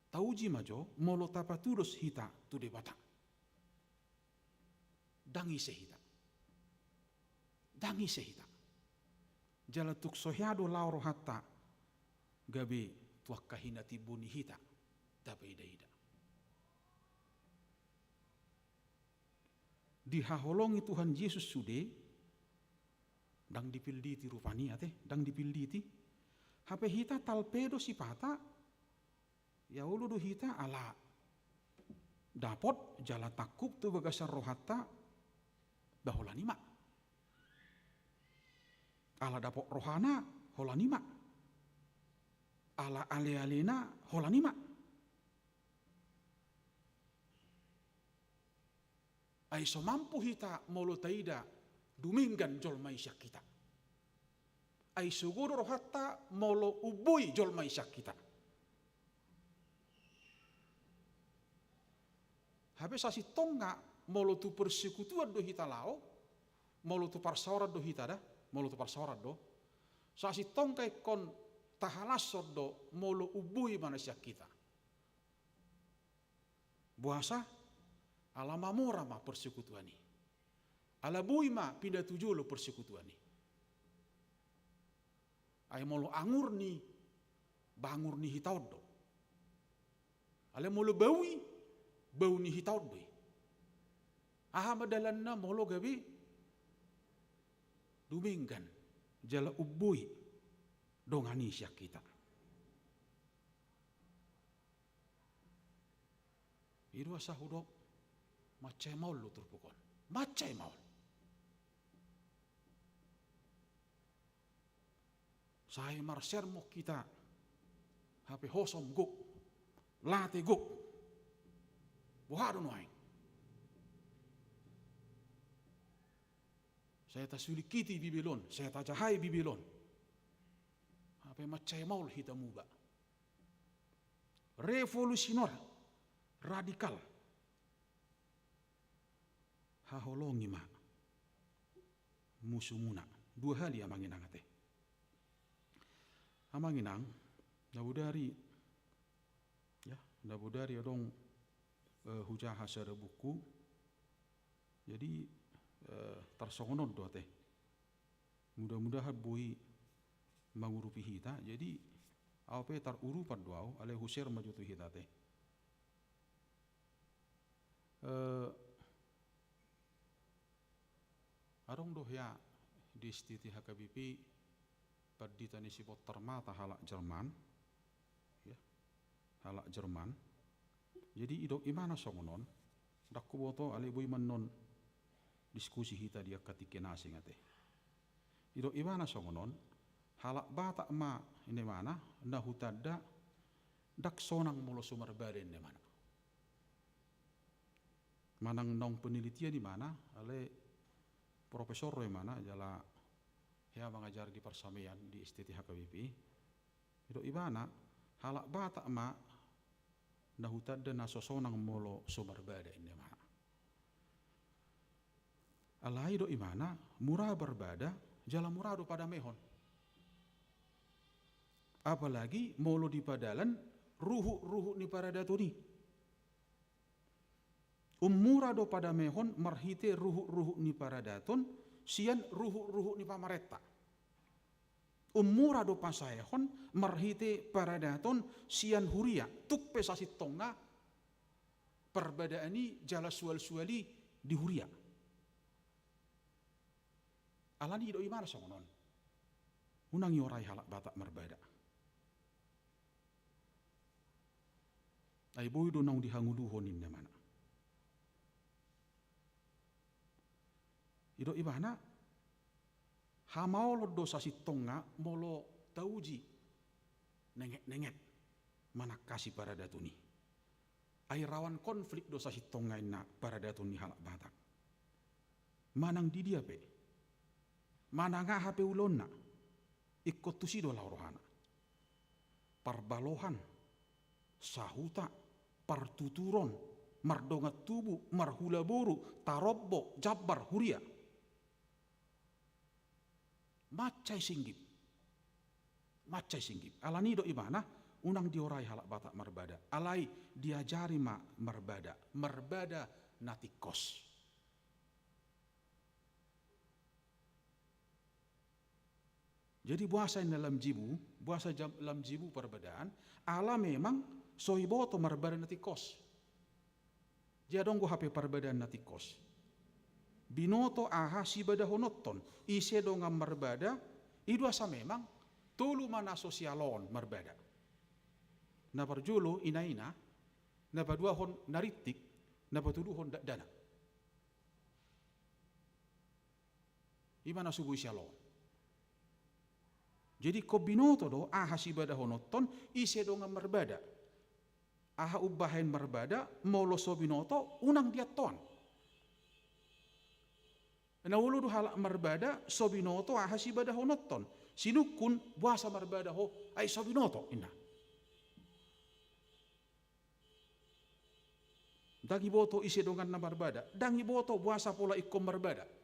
tauji ma jo molo tapatulus hita tu Debata. Ndang ise hita. Ndang ise hita. Jala tung so hea do laho rohanta gabe tu angka hinatimbo ni hita tapaida-ida. Dihaholongi Tuhan Jesus sude, ndang dipilditi rupani ate, ndang dipilditi. Hape hita talpe do sipata, ia olo do hita ala dapot jala tangkup tu bagasan rohanta, ba holan i ma. Ala dapot rohana, holan i ma. Ala ale-alena, holan i ma. Ai so mampu hita molo taida dumenggan jolma i sian hita. Ai sogo do rohanta molo umboi jolma i sian hita. Hape sasintongna molo tu persekutuan do hita laho, molo tu parsaoran do hita da, molo tu parsaoran do, sasintongna ingkon tahalashon do molo umboi ma na sian hita. Boasa? Ala mamora ma persekutuan i. Ala boi ma pinda tu jolo persekutuan i. Ai molo angur ni, ba angur ni hita on do. Alai molo bau i, bau ni hita on do i. Aha ma dalanna molo gabe dumenggan jala umboi dongan i sian hita? I do asa hudok, mansai maol do turpuk on. Mansai maol. Sai marsermon hita, hape hosom gok, late gok. Boha do nuaeng? Sai tasulingkiti Bibel on, sai tajahai Bibel on. Hape mansai maol hita muba. Revolusioner, radikal. Haholongi ma musumuna. Dua hali amang inang ate. Amang inang, na bodari, ya, na bodari adong, eh, hujaha sada buku. Jadi, eh, tarsongon on do ate. Mudah-mudahan boi mangurupi hita. Jadi, au pe tarurupan do au, alai huser ma jo tu hita ate. Eh, adong do hea di S T T H K B P pandita ni Sibotar Mata halak Jerman, ya, halak Jerman. Jadi idok ibana songon on, ndang huboto alai boi ma annon diskusi hita di angka tingki na asing ate. Idok ibana songon on, halak Batak ma inna ibana na hutanda ndang sonang molo so marbada inna ibana. Manang naung penelitian ibana, alai profesor do ibana, jala hea mangajari di parsamean di S T T H K B P. Idok ibana, halak Batak ma na hutanda na so sonang molo so marbada inna ibana. Alai idok ibana, mura marbada, jala mura do padamehon. Apalagi molo dipadalan ruhut-ruhut ni paradaton i. Ummura do padamehon marhite ruhut-ruhut ni paradaton sian ruhut-ruhut ni pamarenta. Ummura do pasaehon marhite paradaton sian huria, tung pe sasintongna parbadaan i jala sual-sual i di huria. Alani i do ibana songon on. Unang iorai halak Batak marbada. Ai boi do naung dihangoluhon inna ibana. I do ibana, hamaolon do sasintongna molo tauji nenget-nenget manangkasi paradaton i. Ai rawan konflik do sasintongna inna paradaton ni halak Batak. Manang di dia pe, manang aha pe ulaonna, ingkon tusi do laho rohana. Parbalohan, sahuta, partuturon, mardongan tubu, marhula boru, tarombo, jambar, huria. Mansai singgip. Mansai singgip. Alani do ibana, unang diorai halak Batak marbada. Alai diajari ma marbada. Marbada na tingkos. Jadi boasa inna lam jibu, boasa jam-, lam jibu parbadaan, ala memang so iboto marbada na tingkos. Dia adong do hape parbadaan na tingkos. Binoto aha sibadahononton, ise dongan marbada, i do asa memang tolu ma na so sialoon marbada. Na parjolo ina-ina, na paduahon na rintik, na patoluhon dakdanak. Ima na so boi sialoon. Jadi ingkon binoto do aha sibadahononton, ise dongan marbada. Aha umbahen marbada, molo so binoto, unang diantoan. Na olo do halak marbada, so binoto aha sibadahononton. Sinungkun, boasa marbada ho, ai so binoto, inna. Ndang iboto ise donganna marbada, ndang iboto boasa pola ingkon marbada.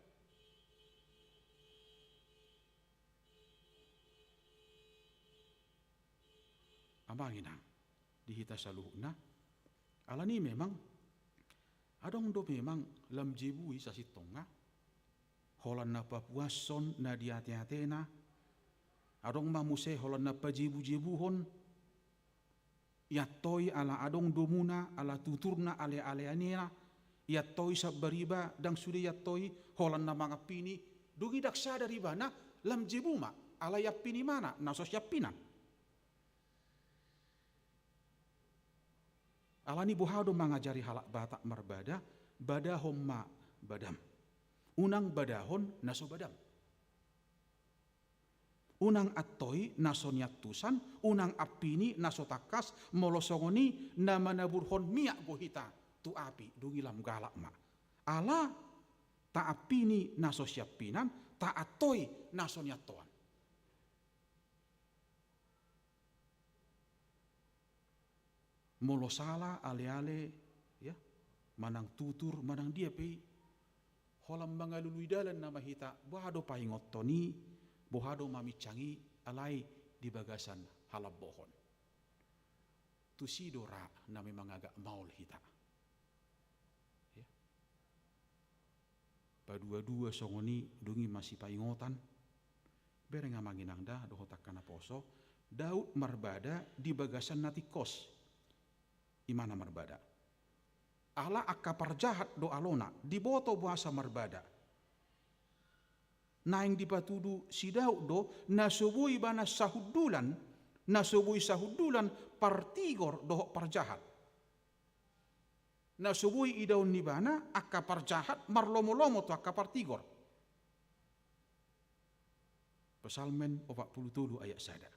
Amang inang, di hita saluhutna, alani memang, adong do memang lam jibu i sasintongna, holan na papuashon na di ate-atena, adong ma muse holan na pajibu-jibuhon, iantoi ala adong domuna, ala tuturna, ale-aleanena, iantoi sambariba, ndang sude iantoi, holan na mangampini, dung i ndang sadar ibana, lam jibu ma, ala iampini ibana, na so siampinan. Alani boha do mangajari halak Batak marbada, badahon ma badam. Unang badahon na so badam. Unang antoi na so niantusan, unang ampini na so tangkas, molo songon i na manaburhon miak do hita tu api, dung i lam galak ma. Ala taampini na so siampinan, taantoi na so niantoan. Molo sala, ale-ale, ya, manang tutur, manang dia pe i, holan mangalului dalan nama hita, boha do paingothon i, boha do maminsang i, alai di bagasan halambohon. Tusi do ra na memang agak maol hita. Ya. Padua-dua songon i, dung i masipaingotan. Bereng amang inang da, dohot angka naposo, Daud marbada di bagasan na tingkos. Imana marbada. Ala angka parjahat do alona, diboto boasa marbada. Naeng dipatudu si Daud do, na so boi ibana sahundulan, na so boi sahundulan partigor dohot parjahat. Na so boi idaon ni ibana angka parjahat marlomo-lomo tu angka partigor. Psalmen opat pulu tolu ayat sada.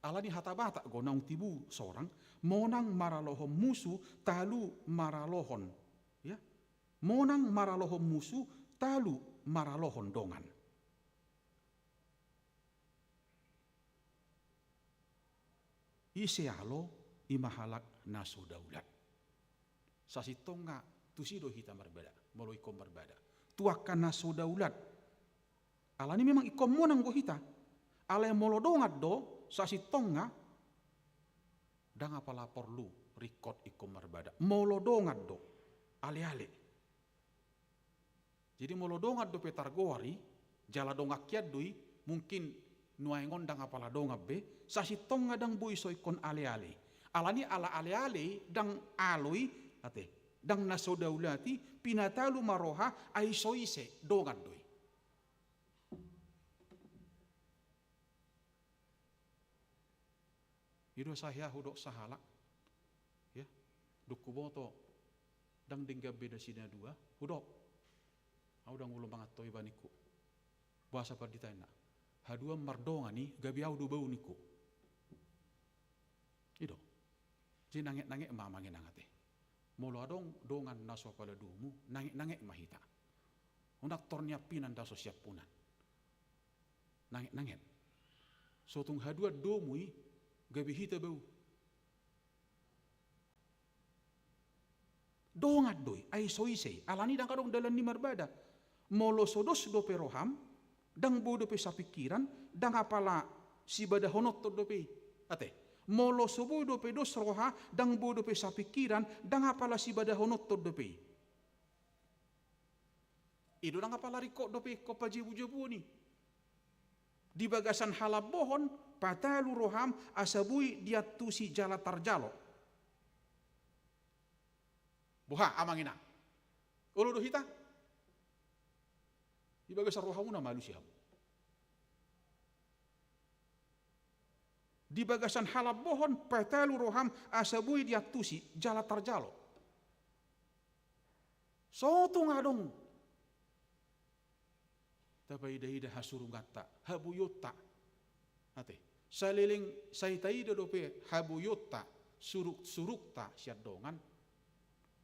Alani hata Batak do naung tibu sorang, monang maralohon musu, talu maralohon, ya. Monang maralohon musu, talu maralohon dongan. Ise alo, ima halak na so daulat. Sasintongna tusi do hita marbada, molo ingkon marbada. Tu angka na so daulat. Alani memang ingkon monang do hita. Alai molo dongan do, sasintongna, ndang apala porlu ringkot ingkon marbada. Molo dongan do, ale-ale. Jadi molo dongan dope targoar i, jala dongan hian do i, mungkin nuaeng on ndang apala dongan be, sasintongna ndang boi so ingkon ale-ale. Alani ala ale-ale i, ndang alo i, ate, ndang na so daulat i, pinatalu ma roha, ai so ise, dongan do i. I do sahe ahu dok sahalak. Ya. Dung huboto ndang denggan be nasida na dua, hudok. Ahu ndang olo mangantoi ba ningku. Boasa pandita inna. Haduan mardongan i gabe au do bau ningku. I do. Jadi nanget-nanget ma amang inang ate. Molo adong dongan na so apala domu, nanget-nanget ma hita. Unang tor niampinan da so siampunan. Nanget-nanget. So tung haduan domu i gabe hita bau. Dongan do i, ai so ise i, alani ndang adong dalan ni marbada. Molo so dos dope roham, ndang boi dope sapingkiran, ndang apala sibadahononton dope i. Ate, molo so boi dope dos roha, ndang boi dope sapingkiran, ndang apala sibadahononton dope i. I do ndang apala ringkot dope ingkon pajabu-jabuon i. Di bagasan halambohon, patalu roham asa boi diantusi jala tarjalo. Boha, amang inang? Olo do hita? Di bagasan rohamuna ma alusi hamu. Di bagasan halambohon, patalu roham asa boi diantusi jala tarjalo. So tung adong tapaida-ida hasurunganta, haboionta. Ate, saleleng sai taida dope haboionta, suruk-surukta sian dongan,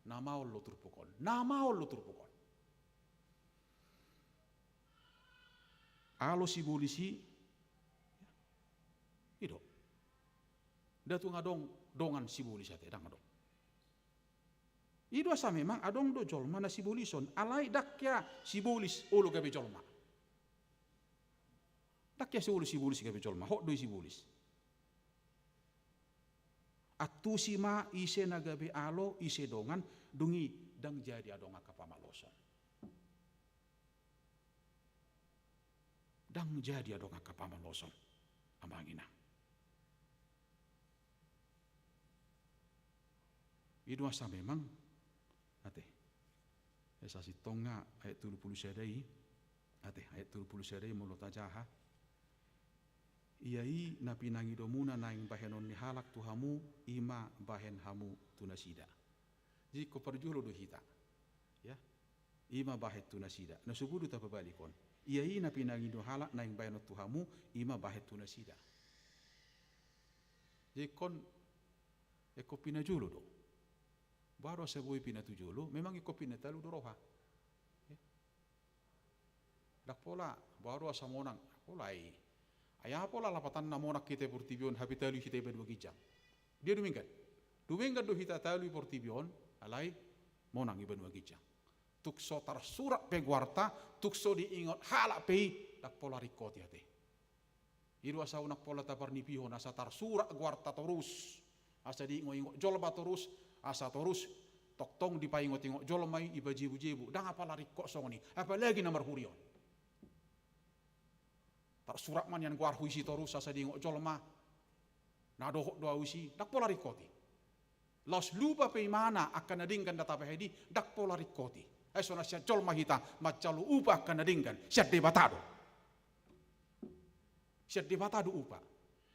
na maol do turpuk on, na maol do turpuk on. Alo sibolis i, i do. Nda tung adong dongan sibolis ate, ndang adong. I do asa memang adong do jolma na sibolison, alai ndang hea sibolis olo gabe jolma. Ndang hea olo sibolis gabe jolma, hot do i sibolis. Antusi ma ise na gabe alo, ise dongan, dung i ndang jadi adong angka pamaloson. Ndang jadi adong angka pamaloson, amang inang. I do asa memang, ate. Asa sintong nga ayat tolu pulu sada i, ate, ayat tolu pulu sada i molo tajaha. Ia i na pinangidomuna naeng bahenon ni halak tu hamu, i ma bahen hamu tu nasida. Jadi ingkon parjolo do hita. Ya. I ma bahen tu nasida. Na so boi do tapabalik on. Ia i na pinangido halak naeng bahenon tu hamu, i ma bahen tu nasida. Jadi ingkon, ingkon pinajolo do. Boha do asa boi pinatujolo, memang ingkon pinatalu do roha. Ya. Ndang pola, boha do asa monang, pola i. Ai aha pola lapatanna monang hita i portibi on, hape talu hita i banua ginjang? Dia dumenggan. Dumenggan do hita talu i portibi on, alai monang i banua ginjang. Tung so tarsurat pe goarta, tung so diingot halak pe i, ndang pola ringkot i ate. I do asa unang pola taparnipihon, asa tarsurat goarta torus, asa diingot-ingot jolma torus, asa torus tongtong dipaingot-ingot jolma i, dipajebu-jebu, ndang apala ringkot songon i, apalagi na marhurion. Tarsurat ma nian goarhu disi torus, asa diingot jolma, na dohot do au disi, ndang pola ringkot i. Laos lupa pe imana angka na denggan na tapahehe i, ndang pola ringkot i. Ai so na sian jolma hita manjalo upa angka na denggan, sian Debata do. Sian Debata do upa.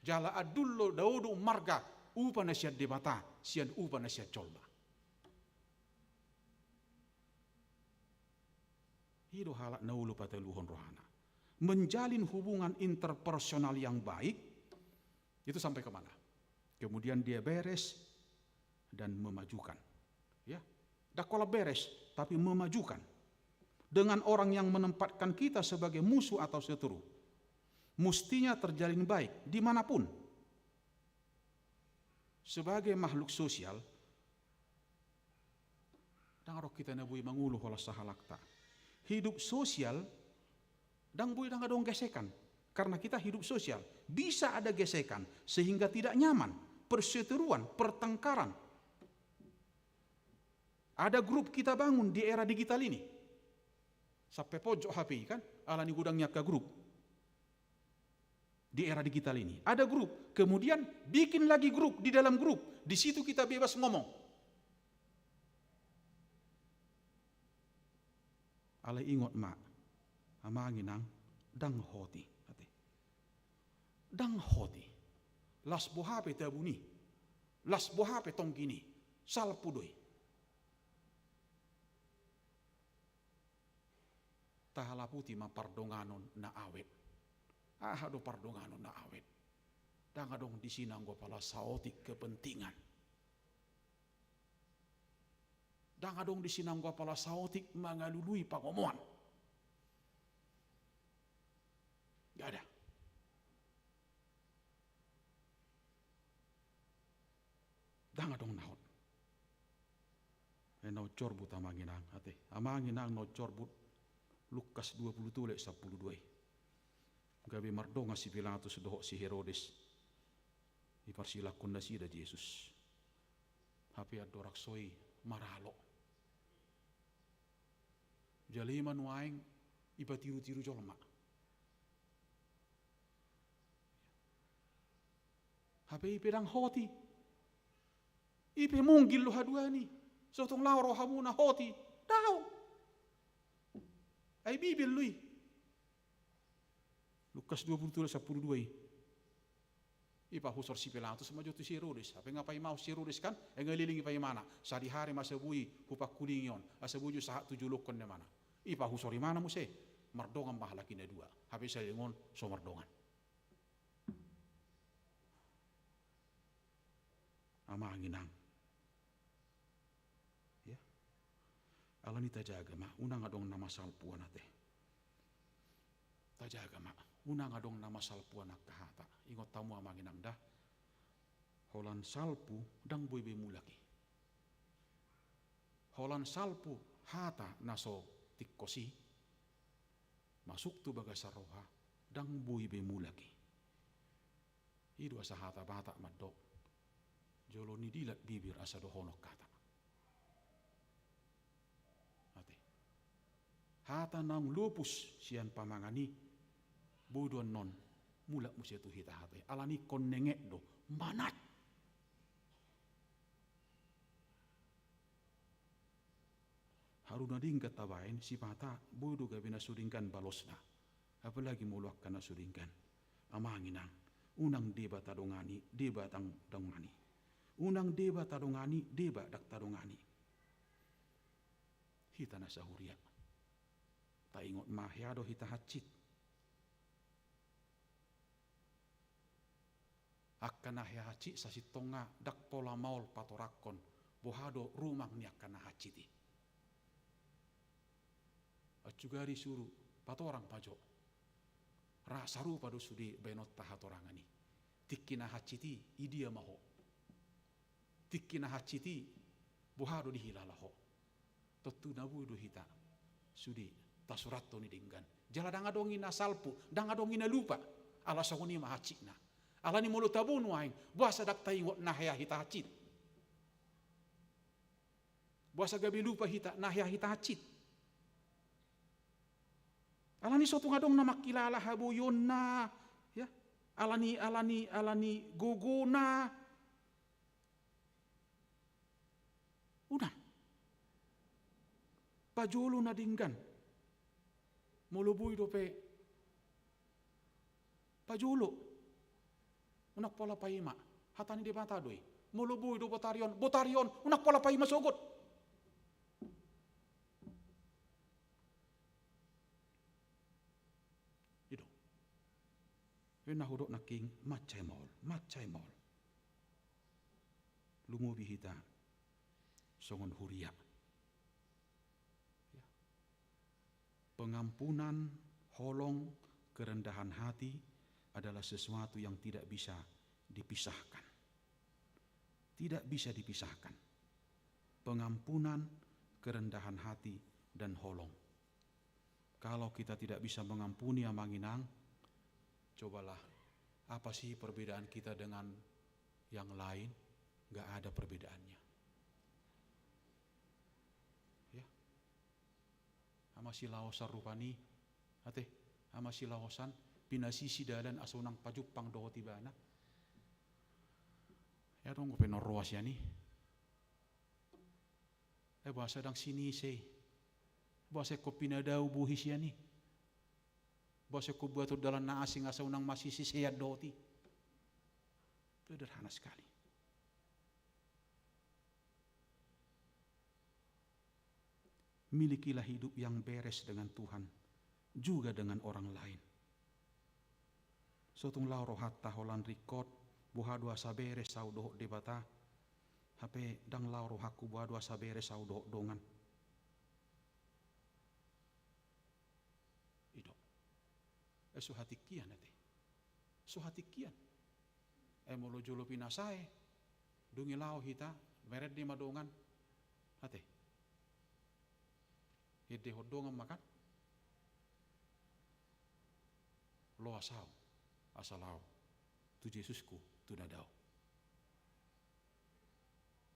Jala andul do dao do ummarga upa na sian Debata, sian upa na sian jolma. I do halak na olo pataluhon rohana. Menjalin hubungan interpersonal yang baik, itu sampai ke mana? Kemudian dia beres dan memajukan. Ya, ndang holan beres, tapi memajukan. Dengan orang yang menempatkan kita sebagai musuh atau seteru. Mestinya terjalin baik, dimanapun. Sebagai makhluk sosial, ndang adong hita na boi mangolu holan sahalakta. Hidup sosial, ndang boi ndang adong gesekan. Karena kita hidup sosial, bisa ada gesekan, sehingga tidak nyaman, perseteruan, pertengkaran. Ada grup kita bangun di era digital ini. Sampe ponjot hape i kan, alani godang ni angka grup di era digital ini. Ada grup, kemudian bikin lagi grup di dalam grup. Di situ kita bebas ngomong. Alai ingot ma, amang inang, ndang hot i, ate. Ndang hot i. Las boha pe tabun i. Las boha pe tonggin i. Salpu do i. Tahalaputi ma pardonganon na awet. Aha do pardonganon na awet? Ndang adong disi nanggo apala saotik kepentingan. Ndang adong disi nanggo apala saotik mangalului pangomoan. Nggak ada. Ndang adong na hot. Eh, na umcorbut amang inang, ate. Amang inang na umcorbut Lukas dua pulu tolu ayat sampulu dua i. Gabe mardongan si Pilatus dohot si Herodes. Diparsilangkon nasida Jesus. Hape andorang so i maralo. Jala i ma nuaeng dipatiru-tiru jolma. Hape i pe ndang hot i. I pe munggil do haduan i. So tung laho rohamuna hot i. Daong. Ai Bibel do i. Lukas dua pulu tolu ayat sampulu dua i. Dipahusor si Pilatus ma jo tu si Herodes. Hape nga paima si Herodes kan, eh, nga leleng i paimana. Sadihari ma asa boi hupangkulingi on, asa boi jo sahat tu jolongkon, ninna ibana. Dipahusor ibana muse. Mardongan ma halak i na dua. Hape saleleng on so mardongan. Amang inang. Ya. Alani i tajaga ma, unang adong na masalpu on, ate. Tajaga ma, unang adong na masalpu on angka hata. Ingot hamu amang inang da. Holan salpu ndang boi be mulak i. Holan salpu hata na so tingkos i masuk tu bagasan roha, ndang boi be mulak i. I do asa hata Batak mandok, jolo nidilat bibir asa dohonon hata. Ate. Hata naung lopus sian pamangan i, boi do annon mulak muse tu hita hata i. Alani ingkon nenget do, manat. Haru na denggan tabaen, sipata boi do gabe na so denggan balosna. Apalagi molo angka na so denggan. Amang inang, unang deba tadongani, deba tang-, tadongani. Unang deba tadongani, deba ndang tadongani. Hita na sahuria. Taingot ma hea do hita hansit. Angka na hea hansit sasintongna ndang pola maol patorangkon boha do rumang ni angka na hansit i. Acu gari suru patorang ma jo. Ra sarupa do sude baenonta hatorangan i. Tingki na hansit i, i dia ma ho. Tingki na hansit i, boha do dihilala ho. Tontu na boi do hita sude tasurathon i denggan. Jala ndang adong i na salpu, ndang adong i na lupa. Ala songon i ma hansitna. Alani molo tabo nuaeng, boasa ndang taingot na hea hita hansit? Boasa gabe lupa hita na hea hita hansit? Alani so tung adong na mangkilala haboionna, ya. Alani, alani, alani gogona. Unang. Pajolo na denggan. Molo boi dope pajolo. Unang pola paima. Hata ni Debata do i. Molo boi do botari on, botari on. Unang pola paima sogot. I do. Ia na hudok nangkin, mansai maol, mansai maol. Lumobi hita songon huria. Ya. Pengampunan, holong, kerendahan hati adalah sesuatu yang tidak bisa dipisahkan. Tidak bisa dipisahkan. Pengampunan, kerendahan hati, dan holong. Kalau kita tidak bisa mengampuni, amang inang, cobalah, apa sih perbedaan kita dengan yang lain? Nggak ada perbedaannya. Ya. Ama silaosan rupani, ate, ama silaosan, pinasisi dalan asa unang pajumpang dohot ibana. Ya dong, gue penoroa sian i. Eh, boasa ndang sinise i? Boasa ingkon pinadao bohi sian i? Boasa ingkon buaton dalan na asing asa unang masisisean dohot i? Sederhana sekali. Milikilah hidup yang beres dengan Tuhan, juga dengan orang lain. So tung laho rohanta holan ringkot, boha do asa beres ahu dohot Debata, hape ndang laho rohangku boha do asa beres ahu dohot dongan. I do. Eh, so hatingkian ate. So hatingkian. Eh, molo jolo pe na sae, dung i laho hita, marende ma dongan. Ate. Iendehon dongan ma kan. Loas ahu, asa laho tu Jesusku, tu na dao.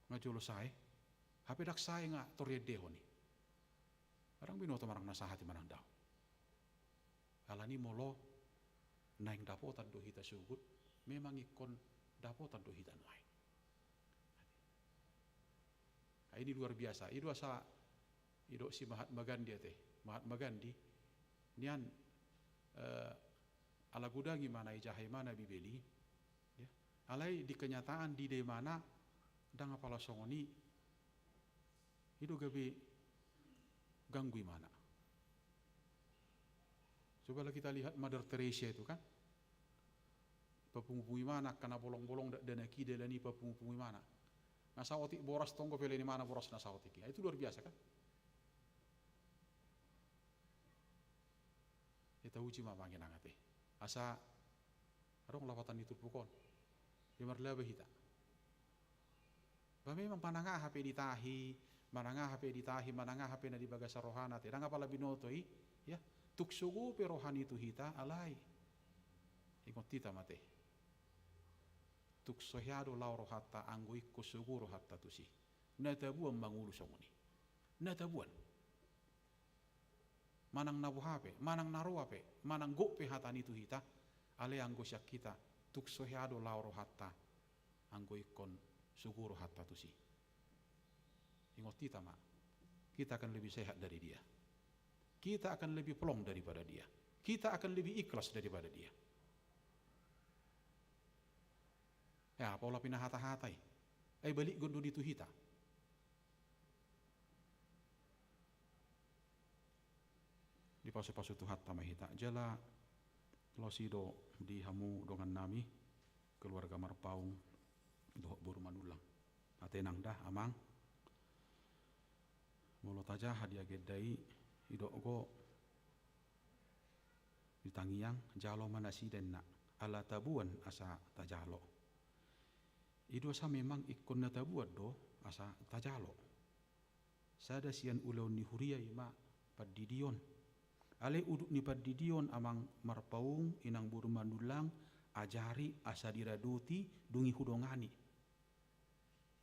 Nga jolo sae, hape ndang sae nga tor iendehon i. Ndang binoto manang na sahat i manang dao. Alani molo naeng dapotan do hita sogot, memang ingkon dapotan do hita nuaeng. Nah, ini luar biasa. I do asa, i do si Mahatma Gandhi ate. Mahatma Gandhi, nian, eh, ala godang imana, ijaha imana Bibel i, ya. Alai di kenyataan diida imana, ndang apala songon i, i do gabe ganggu imana. Cobalah kita lihat Mother Teresa itu kan. Papungupungu imana, angka na bolong-bolong dakdanak i dalan i papungupungu imana. Na saotik boras tong pe lehon imana boras na saotik i. Itu luar biasa kan. Ia tauji ma amang inang ate. Asa adong lapatan ni turpuk on. Ia marlaba hita. Ba memang manang aha pe ditahi, manang aha pe ditahi, manang aha pe na di bagasan rohana ate. Ndang apala binoto i, ya. Tung sogo pe roha ni tu hita, alai. Ingot hita ma ate. Tung so hea do laho rohanta anggo ingkon sogo rohanta tusi. Na tabuan mangolu songon i. Na tabuan. Manang na boha pe, manang na roa pe, manang gok pe hata ni tu hita, alai anggo sian hita, tung so hea do laho rohanta, anggo ingkon sogo rohanta tusi. Ingot hita ma, kita akan lebih sehat dari dia. Kita akan lebih plong daripada dia. Kita akan lebih ikhlas daripada dia. Ya, pola pinahata-hata i. Ai balik gondu di tu hita. Dipasu-pasu Tuhanta ma hita. Jala loas i do di hamu dongan nami, keluarga Marpaung dohot boru Manullang. Ate nang da, amang. Molo tajaha di agenda i, i do go di tangiang, jalo ma nasida inna, ala tabuan asa tajalo. I do asa memang ingkon na tabuan do asa tajalo. Sada sian ulaon ni huria i ma pandidion. Alai udut ni pandidion amang Marpaung, inang boru Manullang, ajari asa diradoti, dung i hudongani.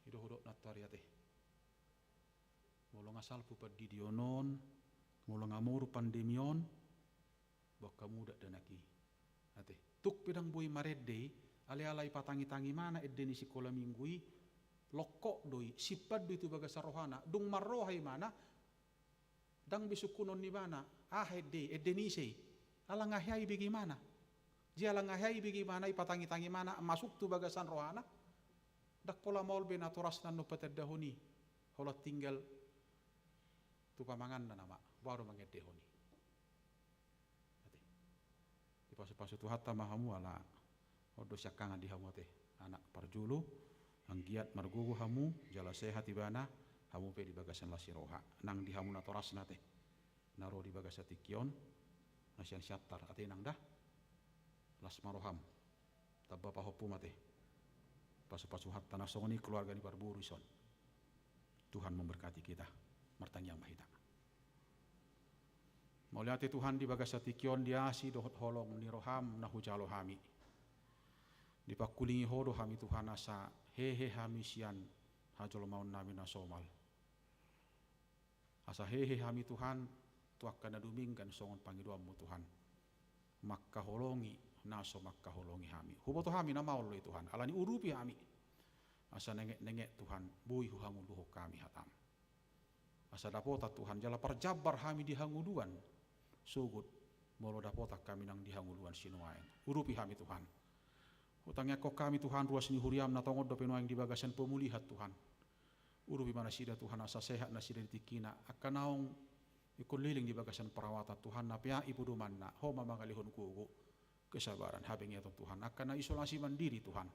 I do hudok nantoari ate. Molo nga salpu pandidion on, molo nga moru pandemi on, boan hamu dakdanak i. Ate. Tuk pe ndang boi marende i, alai ala ipatangi-tangi imana ende ni sikola minggu i, longkot do i, simpan do i tu bagasan rohana, dung marroha imana, ndang be sungkunon ni ibana, aha ende i, ende ni ise i. Ala nga hea ibege imana. Jadi ala nga hea ibege imana, ipatangi-tangi imana, masuk tu bagasan rohana, ndang pola maol be natorasna annon patandahon i, holan tinggal tu pamanganna nama, baru mangendehon i. Ate. Dipasu-pasu Tuhanta ma hamu ala on do siangkangan di hamu ate. Anak parjolo, anggiat margogo hamu, jala sehat ibana, hamu pe di bagasan las ni roha. Nang di hamu natorasna ate. Na ro di bagasan tingki on, na sian Siantar ate nang da. Las ma roham. Tamba pahompu ma ate. Pasu-pasu Tuhanta na songon i keluarga ni parboru i son. Tuhan memberkati kita. Martangiang ma hita. Mauliate Tuhan di bagasan tingki on di asi dohot holong ni roham na hujalo hami. Dipangkulingi Ho do hami Tuhan asa hehe hami sian hajolmaon nami na somal. Asa hehe hami Tuhan, tu angka na dumenggan songon pangidoanmu Tuhan. Mangkaholongi, na so mangkaholongi hami. Huboto hami na maol do i Tuhan, alani urupi hami. Asa nenget-nenget Tuhan, boi huhangoluhon hami hatam. Asa dapotan Tuhan, jala parjambar hami di hangoluan. Sogot, molo dapotan hami nang di hangoluan sinuaeng. Urupi hami Tuhan. Hutangiangkon hami Tuhan, ruas ni huriam na tongon dope nuaeng di bagasan pemulihan Tuhan. Urupi ma nasida Tuhan asa sehat nasida di tingkina, angka naung ingkon leleng di bagasan perawatan Tuhan na peak i podomanna, Ho ma mangalehon gogo. kesabaran, habengeton Tuhan, angka na isolasi mandiri Tuhan,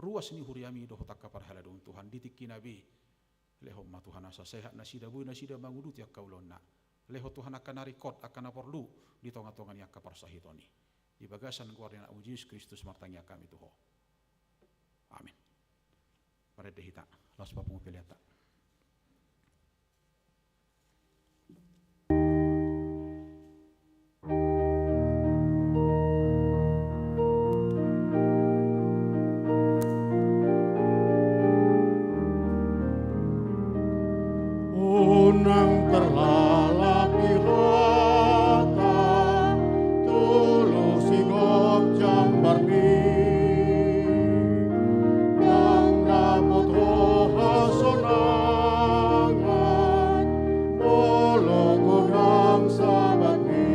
ruas ni huriaM i dohot angka parhalado Tuhan, di tingkina be, lehon ma Tuhan asa sehat nasida, boi nasida manguduti angka ulaonna. Lehon Tuhan angka na ringkot, angka na porlu di tonga-tonga ni angka parsahiton i. Di bagasan goar ni AnakMu Jesus Kristus martangiang hami tu Ho. Amin. Marende hita, laos papungu peleanta. Unang tarlalap di hata, tolu sigop jambarmi, ndang dapot ho hasonangan, molo godang sabatmi.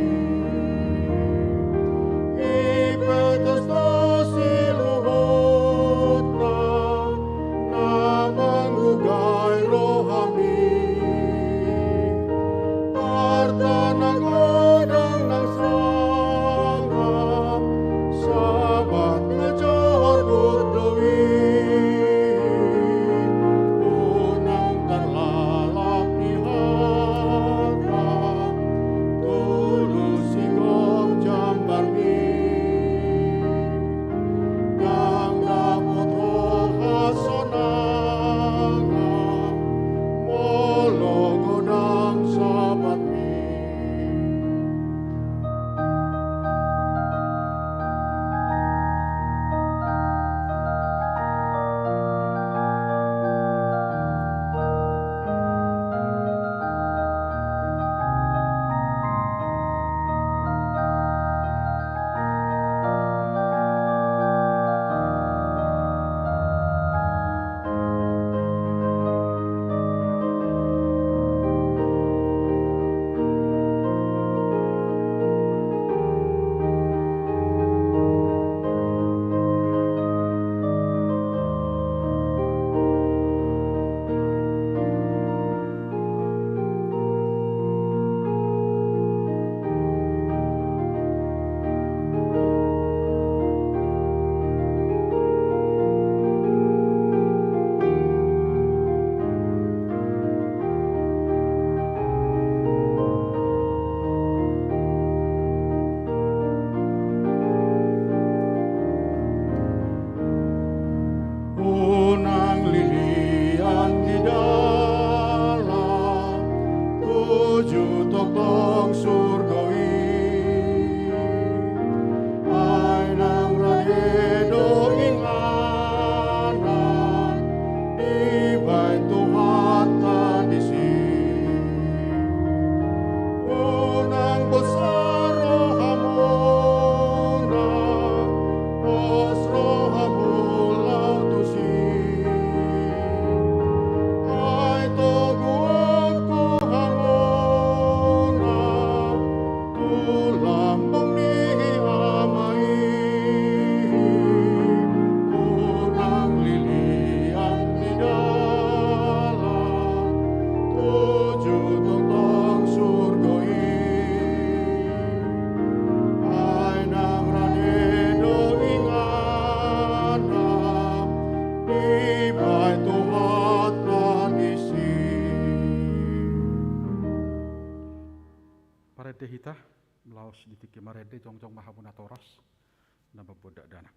Ipetos do siluhutna, na manggugai rohami. Arta na godang nang sangap, Sabat na jor burju i. Unang tarlalap di hata, tolu sigop jambarmi, ndang dapot ho hasonangan, molo godang sabatmi. Unang lilian di dalan, tuju tongtong surgo i. Ai nang rade do inganan, dibaen Tuhanta disi. Unang bosa rohamuna, pos rohamu laho tusi. Ai toguonku hamuna tu lambung ni Ama i. Unang lilian di dalan, tuju tongtong surgo i. Ai nang rade do inganan, dibaen Tuhanta disi. Marende hita, laos di tingki marende jongjong ma hamu natoras, na mamboan dakdanak.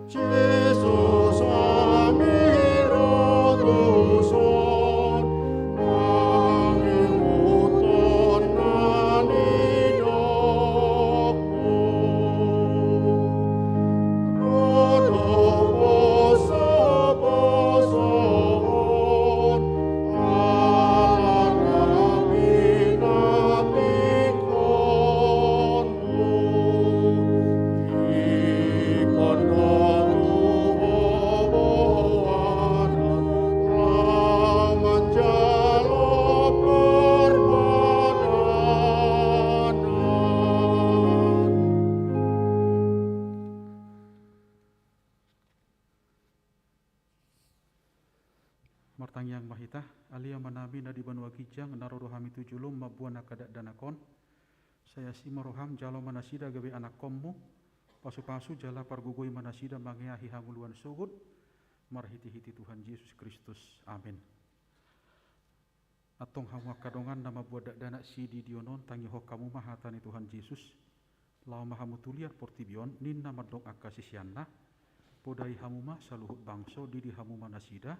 Jesus, ami ro tuson, mangihuthon na nidokmu. Ro do pos, pos Martangiang ma hita. Ale Amanami na di banua ginjang, na ro do hami tu jolom mamboan angka dakdanak on. Sai asi ma roham, jalo ma nasida gabe anakkonmu, pasupasu jala pargogoi ma nasida mangeahi hangoluan sogot, marhitehite Tuhan Jesus Kristus. Amen. Antong hamu angka dongan na mamboan dakdanak sididion on, tangihon hamu ma hata ni Tuhan Jesus. Laho ma hamu tu liat portibi on, ninna mandok angka siseanna. Podai hamu ma saluhut bangso, didi hamu ma nasida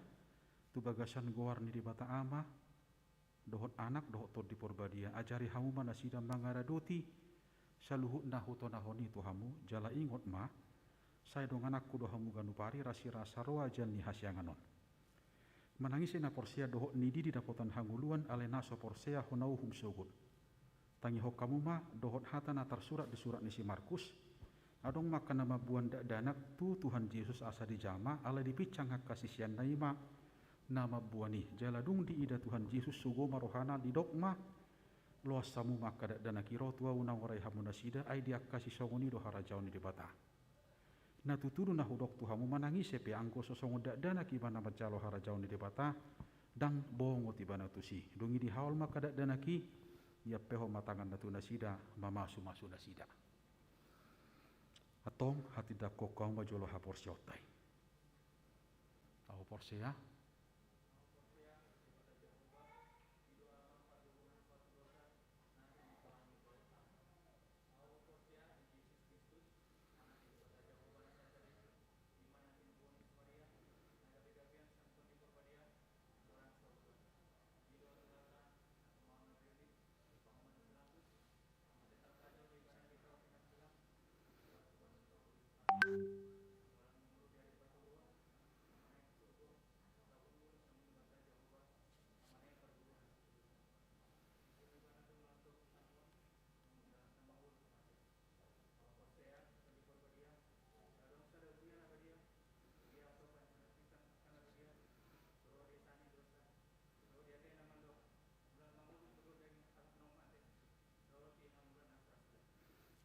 tu bagasan goar ni Debata Ama, dohot Anak, dohot Tondi Porbadia. Ajari hamu ma nasida mangaradoti saluhut na hutonahon i tu hamu, jala ingot ma, sai dongananku do hamu ganup ari, rasirasa roa aja ni hasiangan on. Manang ise na porsea dohot nididi dapotan hangoluan, alai na so porsea hona uhum sogot. Tangihon hamu ma dohot hata na tarsurat di surat ni si Markus. Adong ma angka na mamboan dakdanak tu Tuhan Jesus asa dijama, alai dipinsang angka siseanna, i ma na mamboan i. Jala dung diida Tuhan Jesus, sogo ma rohana, didok ma: Loas hamu ma angka dakdanak i, ro tu ahu naung orai hamu nasida, ai di angka sisongon i do harajaon ni Debata. Na tutu do na hudok tu hamu, manang ise pe anggo so songon dakdanak ibana manjalo harajaon ni Debata, ndang bongot ibana tusi. Dung i dihaol ma angka dakdanak i, diampehon ma tanganna tu nasida, mamasumasu nasida. Antong hatindangkon hamu ma jolo haporseaonta i. Ahu porsea.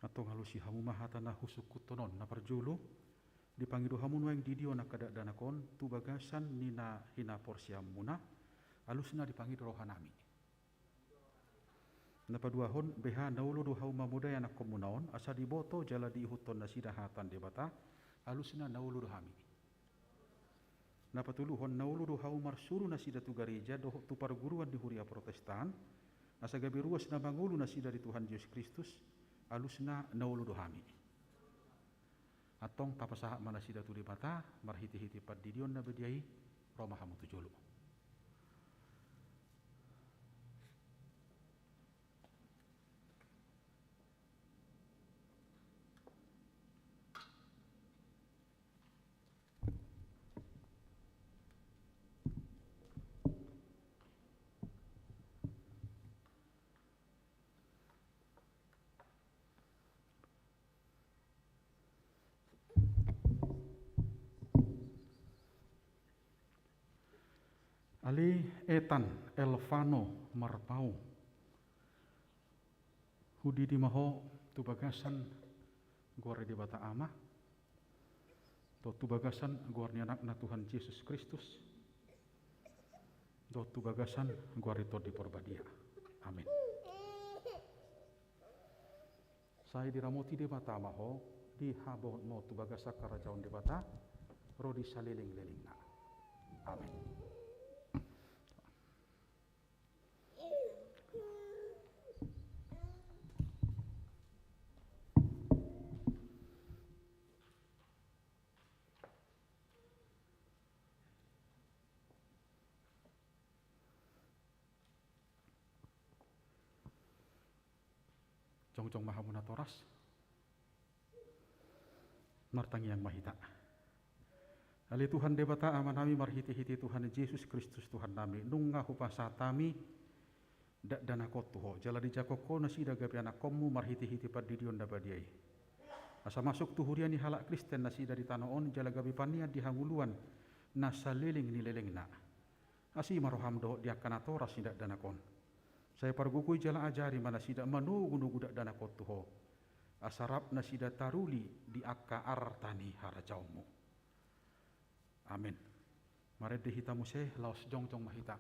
Antong alusi hamu ma hata na husungkunhon on. Na parjolo, dipangido hamu nuaeng didion angka dakdanak on tu bagasan ni na hinaporseaonmuna, alusna dipangido rohanami. Na paduahon, beha na olo do hamu mamodai anakkonmuna on, asa diboto jala diihuthon nasida hata ni Debata, alusna na olo do hami. Na patoluhon, na olo do hamu marsuru nasida tu gareja dohot tu parguruan ni huria Protestan, asa gabe ruas na mangolu nasida di Tuhan Jesus Kristus, alusna na olo do hami. Antong tapasahat ma nasida tu Debata, marhitehite pandidion na badia i, ro ma hamu tu jolo. Ale Etan Elvano Marpau, hudidi ma ho tu bagasan goar ni Debata Ama, dohot tu bagasan goar ni Anakna Tuhan Jesus Kristus, dohot tu bagasan goar ni Tondi Porbadia. Amen. Sai diramoti Debata ma ho, dihabot ma ho tu bagasan harajaon Debata, ro di salelenglelengna. Amen. Jongjong ma hamu natoras. Martangiang ma hita. Ale Tuhan Debata Amanami, marhitehite Tuhan Jesus Kristus Tuhannami, nunga hupasahat hami dakdanak on tu Ho, jala dijangkon Ho nasida gabe anakkonmu marhitehite pandidion na badia i. Asa masuk tu huria ni halak Kristen nasida di tano on, jala gabe panean di hangoluan na saleleng ni lelengna. Asi ma roham dohot di angka natoras ni dakdanak on. Sai pargogoi jala ajari ma nasida manogunogu dakdanak on tu Ho, asa rap nasida taruli di angka arta ni harajaonmu. Amen. Marende hita muse, laos jongjong ma hita.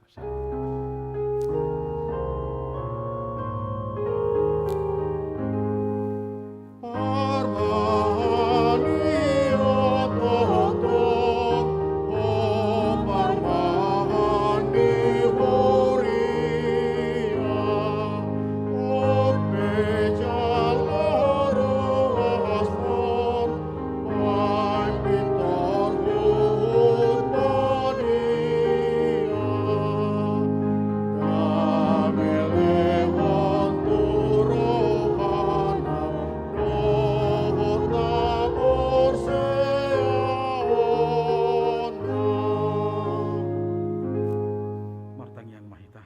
Martangiang ma hita.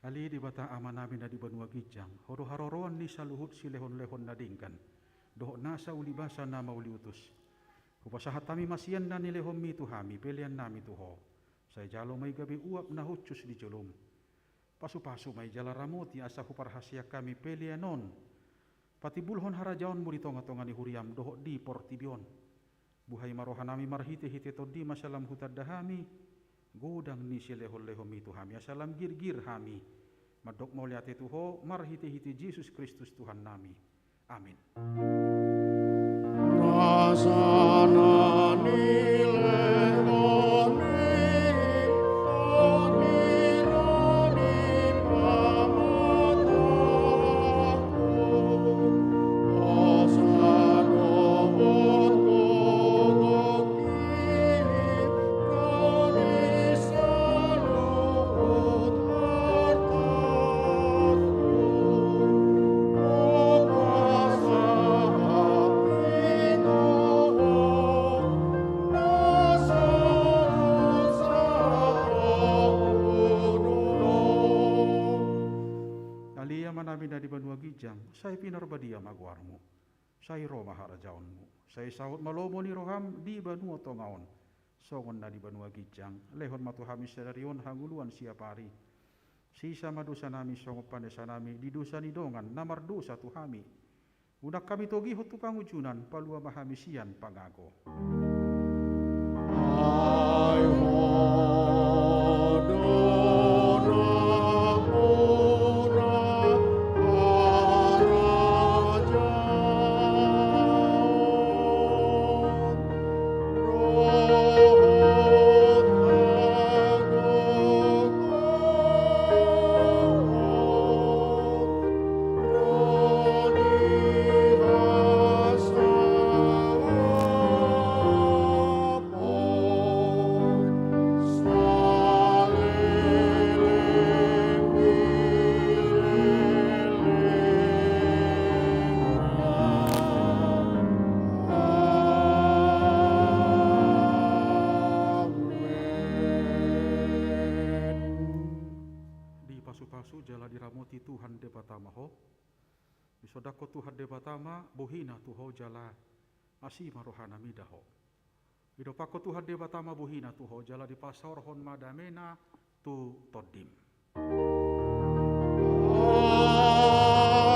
Ale Debata Amanami na di banua ginjang, Ho do haroroan ni saluhut silehonlehon na denggan dohot nasa ulibasa na mauliutus. Hupasahat hami ma sian na nilehonMi tu hami peleannami tu Ho. Sai jalo ma i gabe uap na hushus di joloM. Pasupasu ma i jala ramoti asa huparhaseang hami pelean on patimbulhon harajaonMu di tongatonga ni huriaM dohot di portibi on. Buhai ma rohanami marhitehite TondiM asa lam hutanda hami godang ni silehonlehonMi tu hami, asa lam girgir hami. Mandok mauliate tu Ho marhitehite Jesus Kristus Tuhannami. Amin. Ale Amanami na di banua ginjang, sai pinarbadia ma goarMu. Sai ro ma harajaonMu. Sai saut ma lomo ni rohaM di banua tonga on, songon na di banua ginjang. Lehon ma tu hami sadari on hangoluan siapari. Sesa ma dosanami songon panesanami di dosa ni dongan na mardosa tu hami. Unang hami togihon tu pangunjunan, palua ma hami sian pangago. Dipasupasu jala diramoti Tuhan Debata ma ho. Disondangkon Tuhan Debata ma bohina tu ho jala asi ma rohana mida ho. Didompakkon Tuhan Debata ma bohina tu ho jala dipasaorhon ma damena tu tondim. Amen.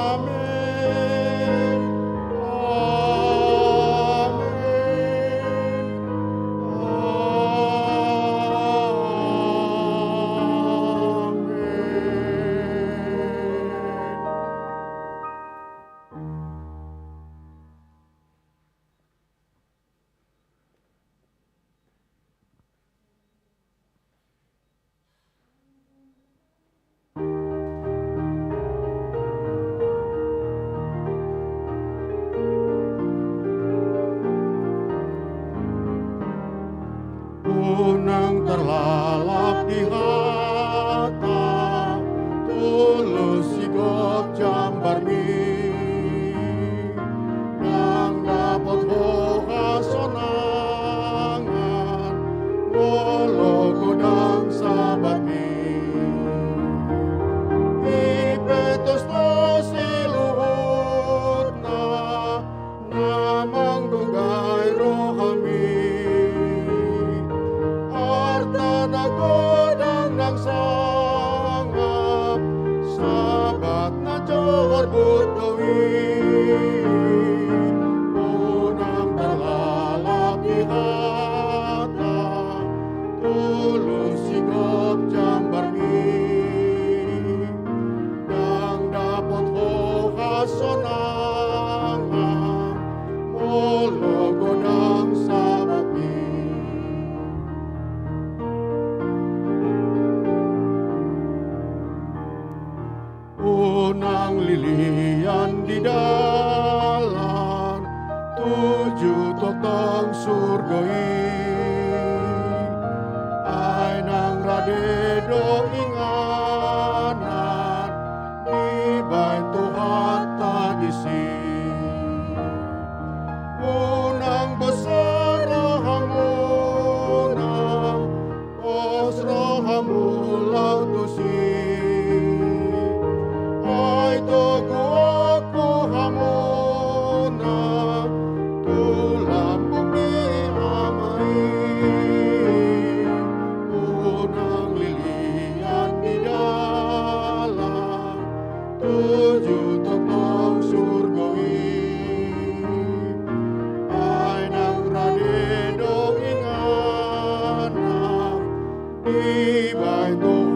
Amen. Amen. dalan tuju tongtong surgo i. Ai nang rade do inganan dibaen Tuhanta disi. Unang bosan rohamuna, pos rohamu laho tusi. Ai togu oku hamuna tu lambung ni Ama i. Unang lilian di dalan tuju tongtong surgo i. Ai nang rade do inganan dibaen Tuhan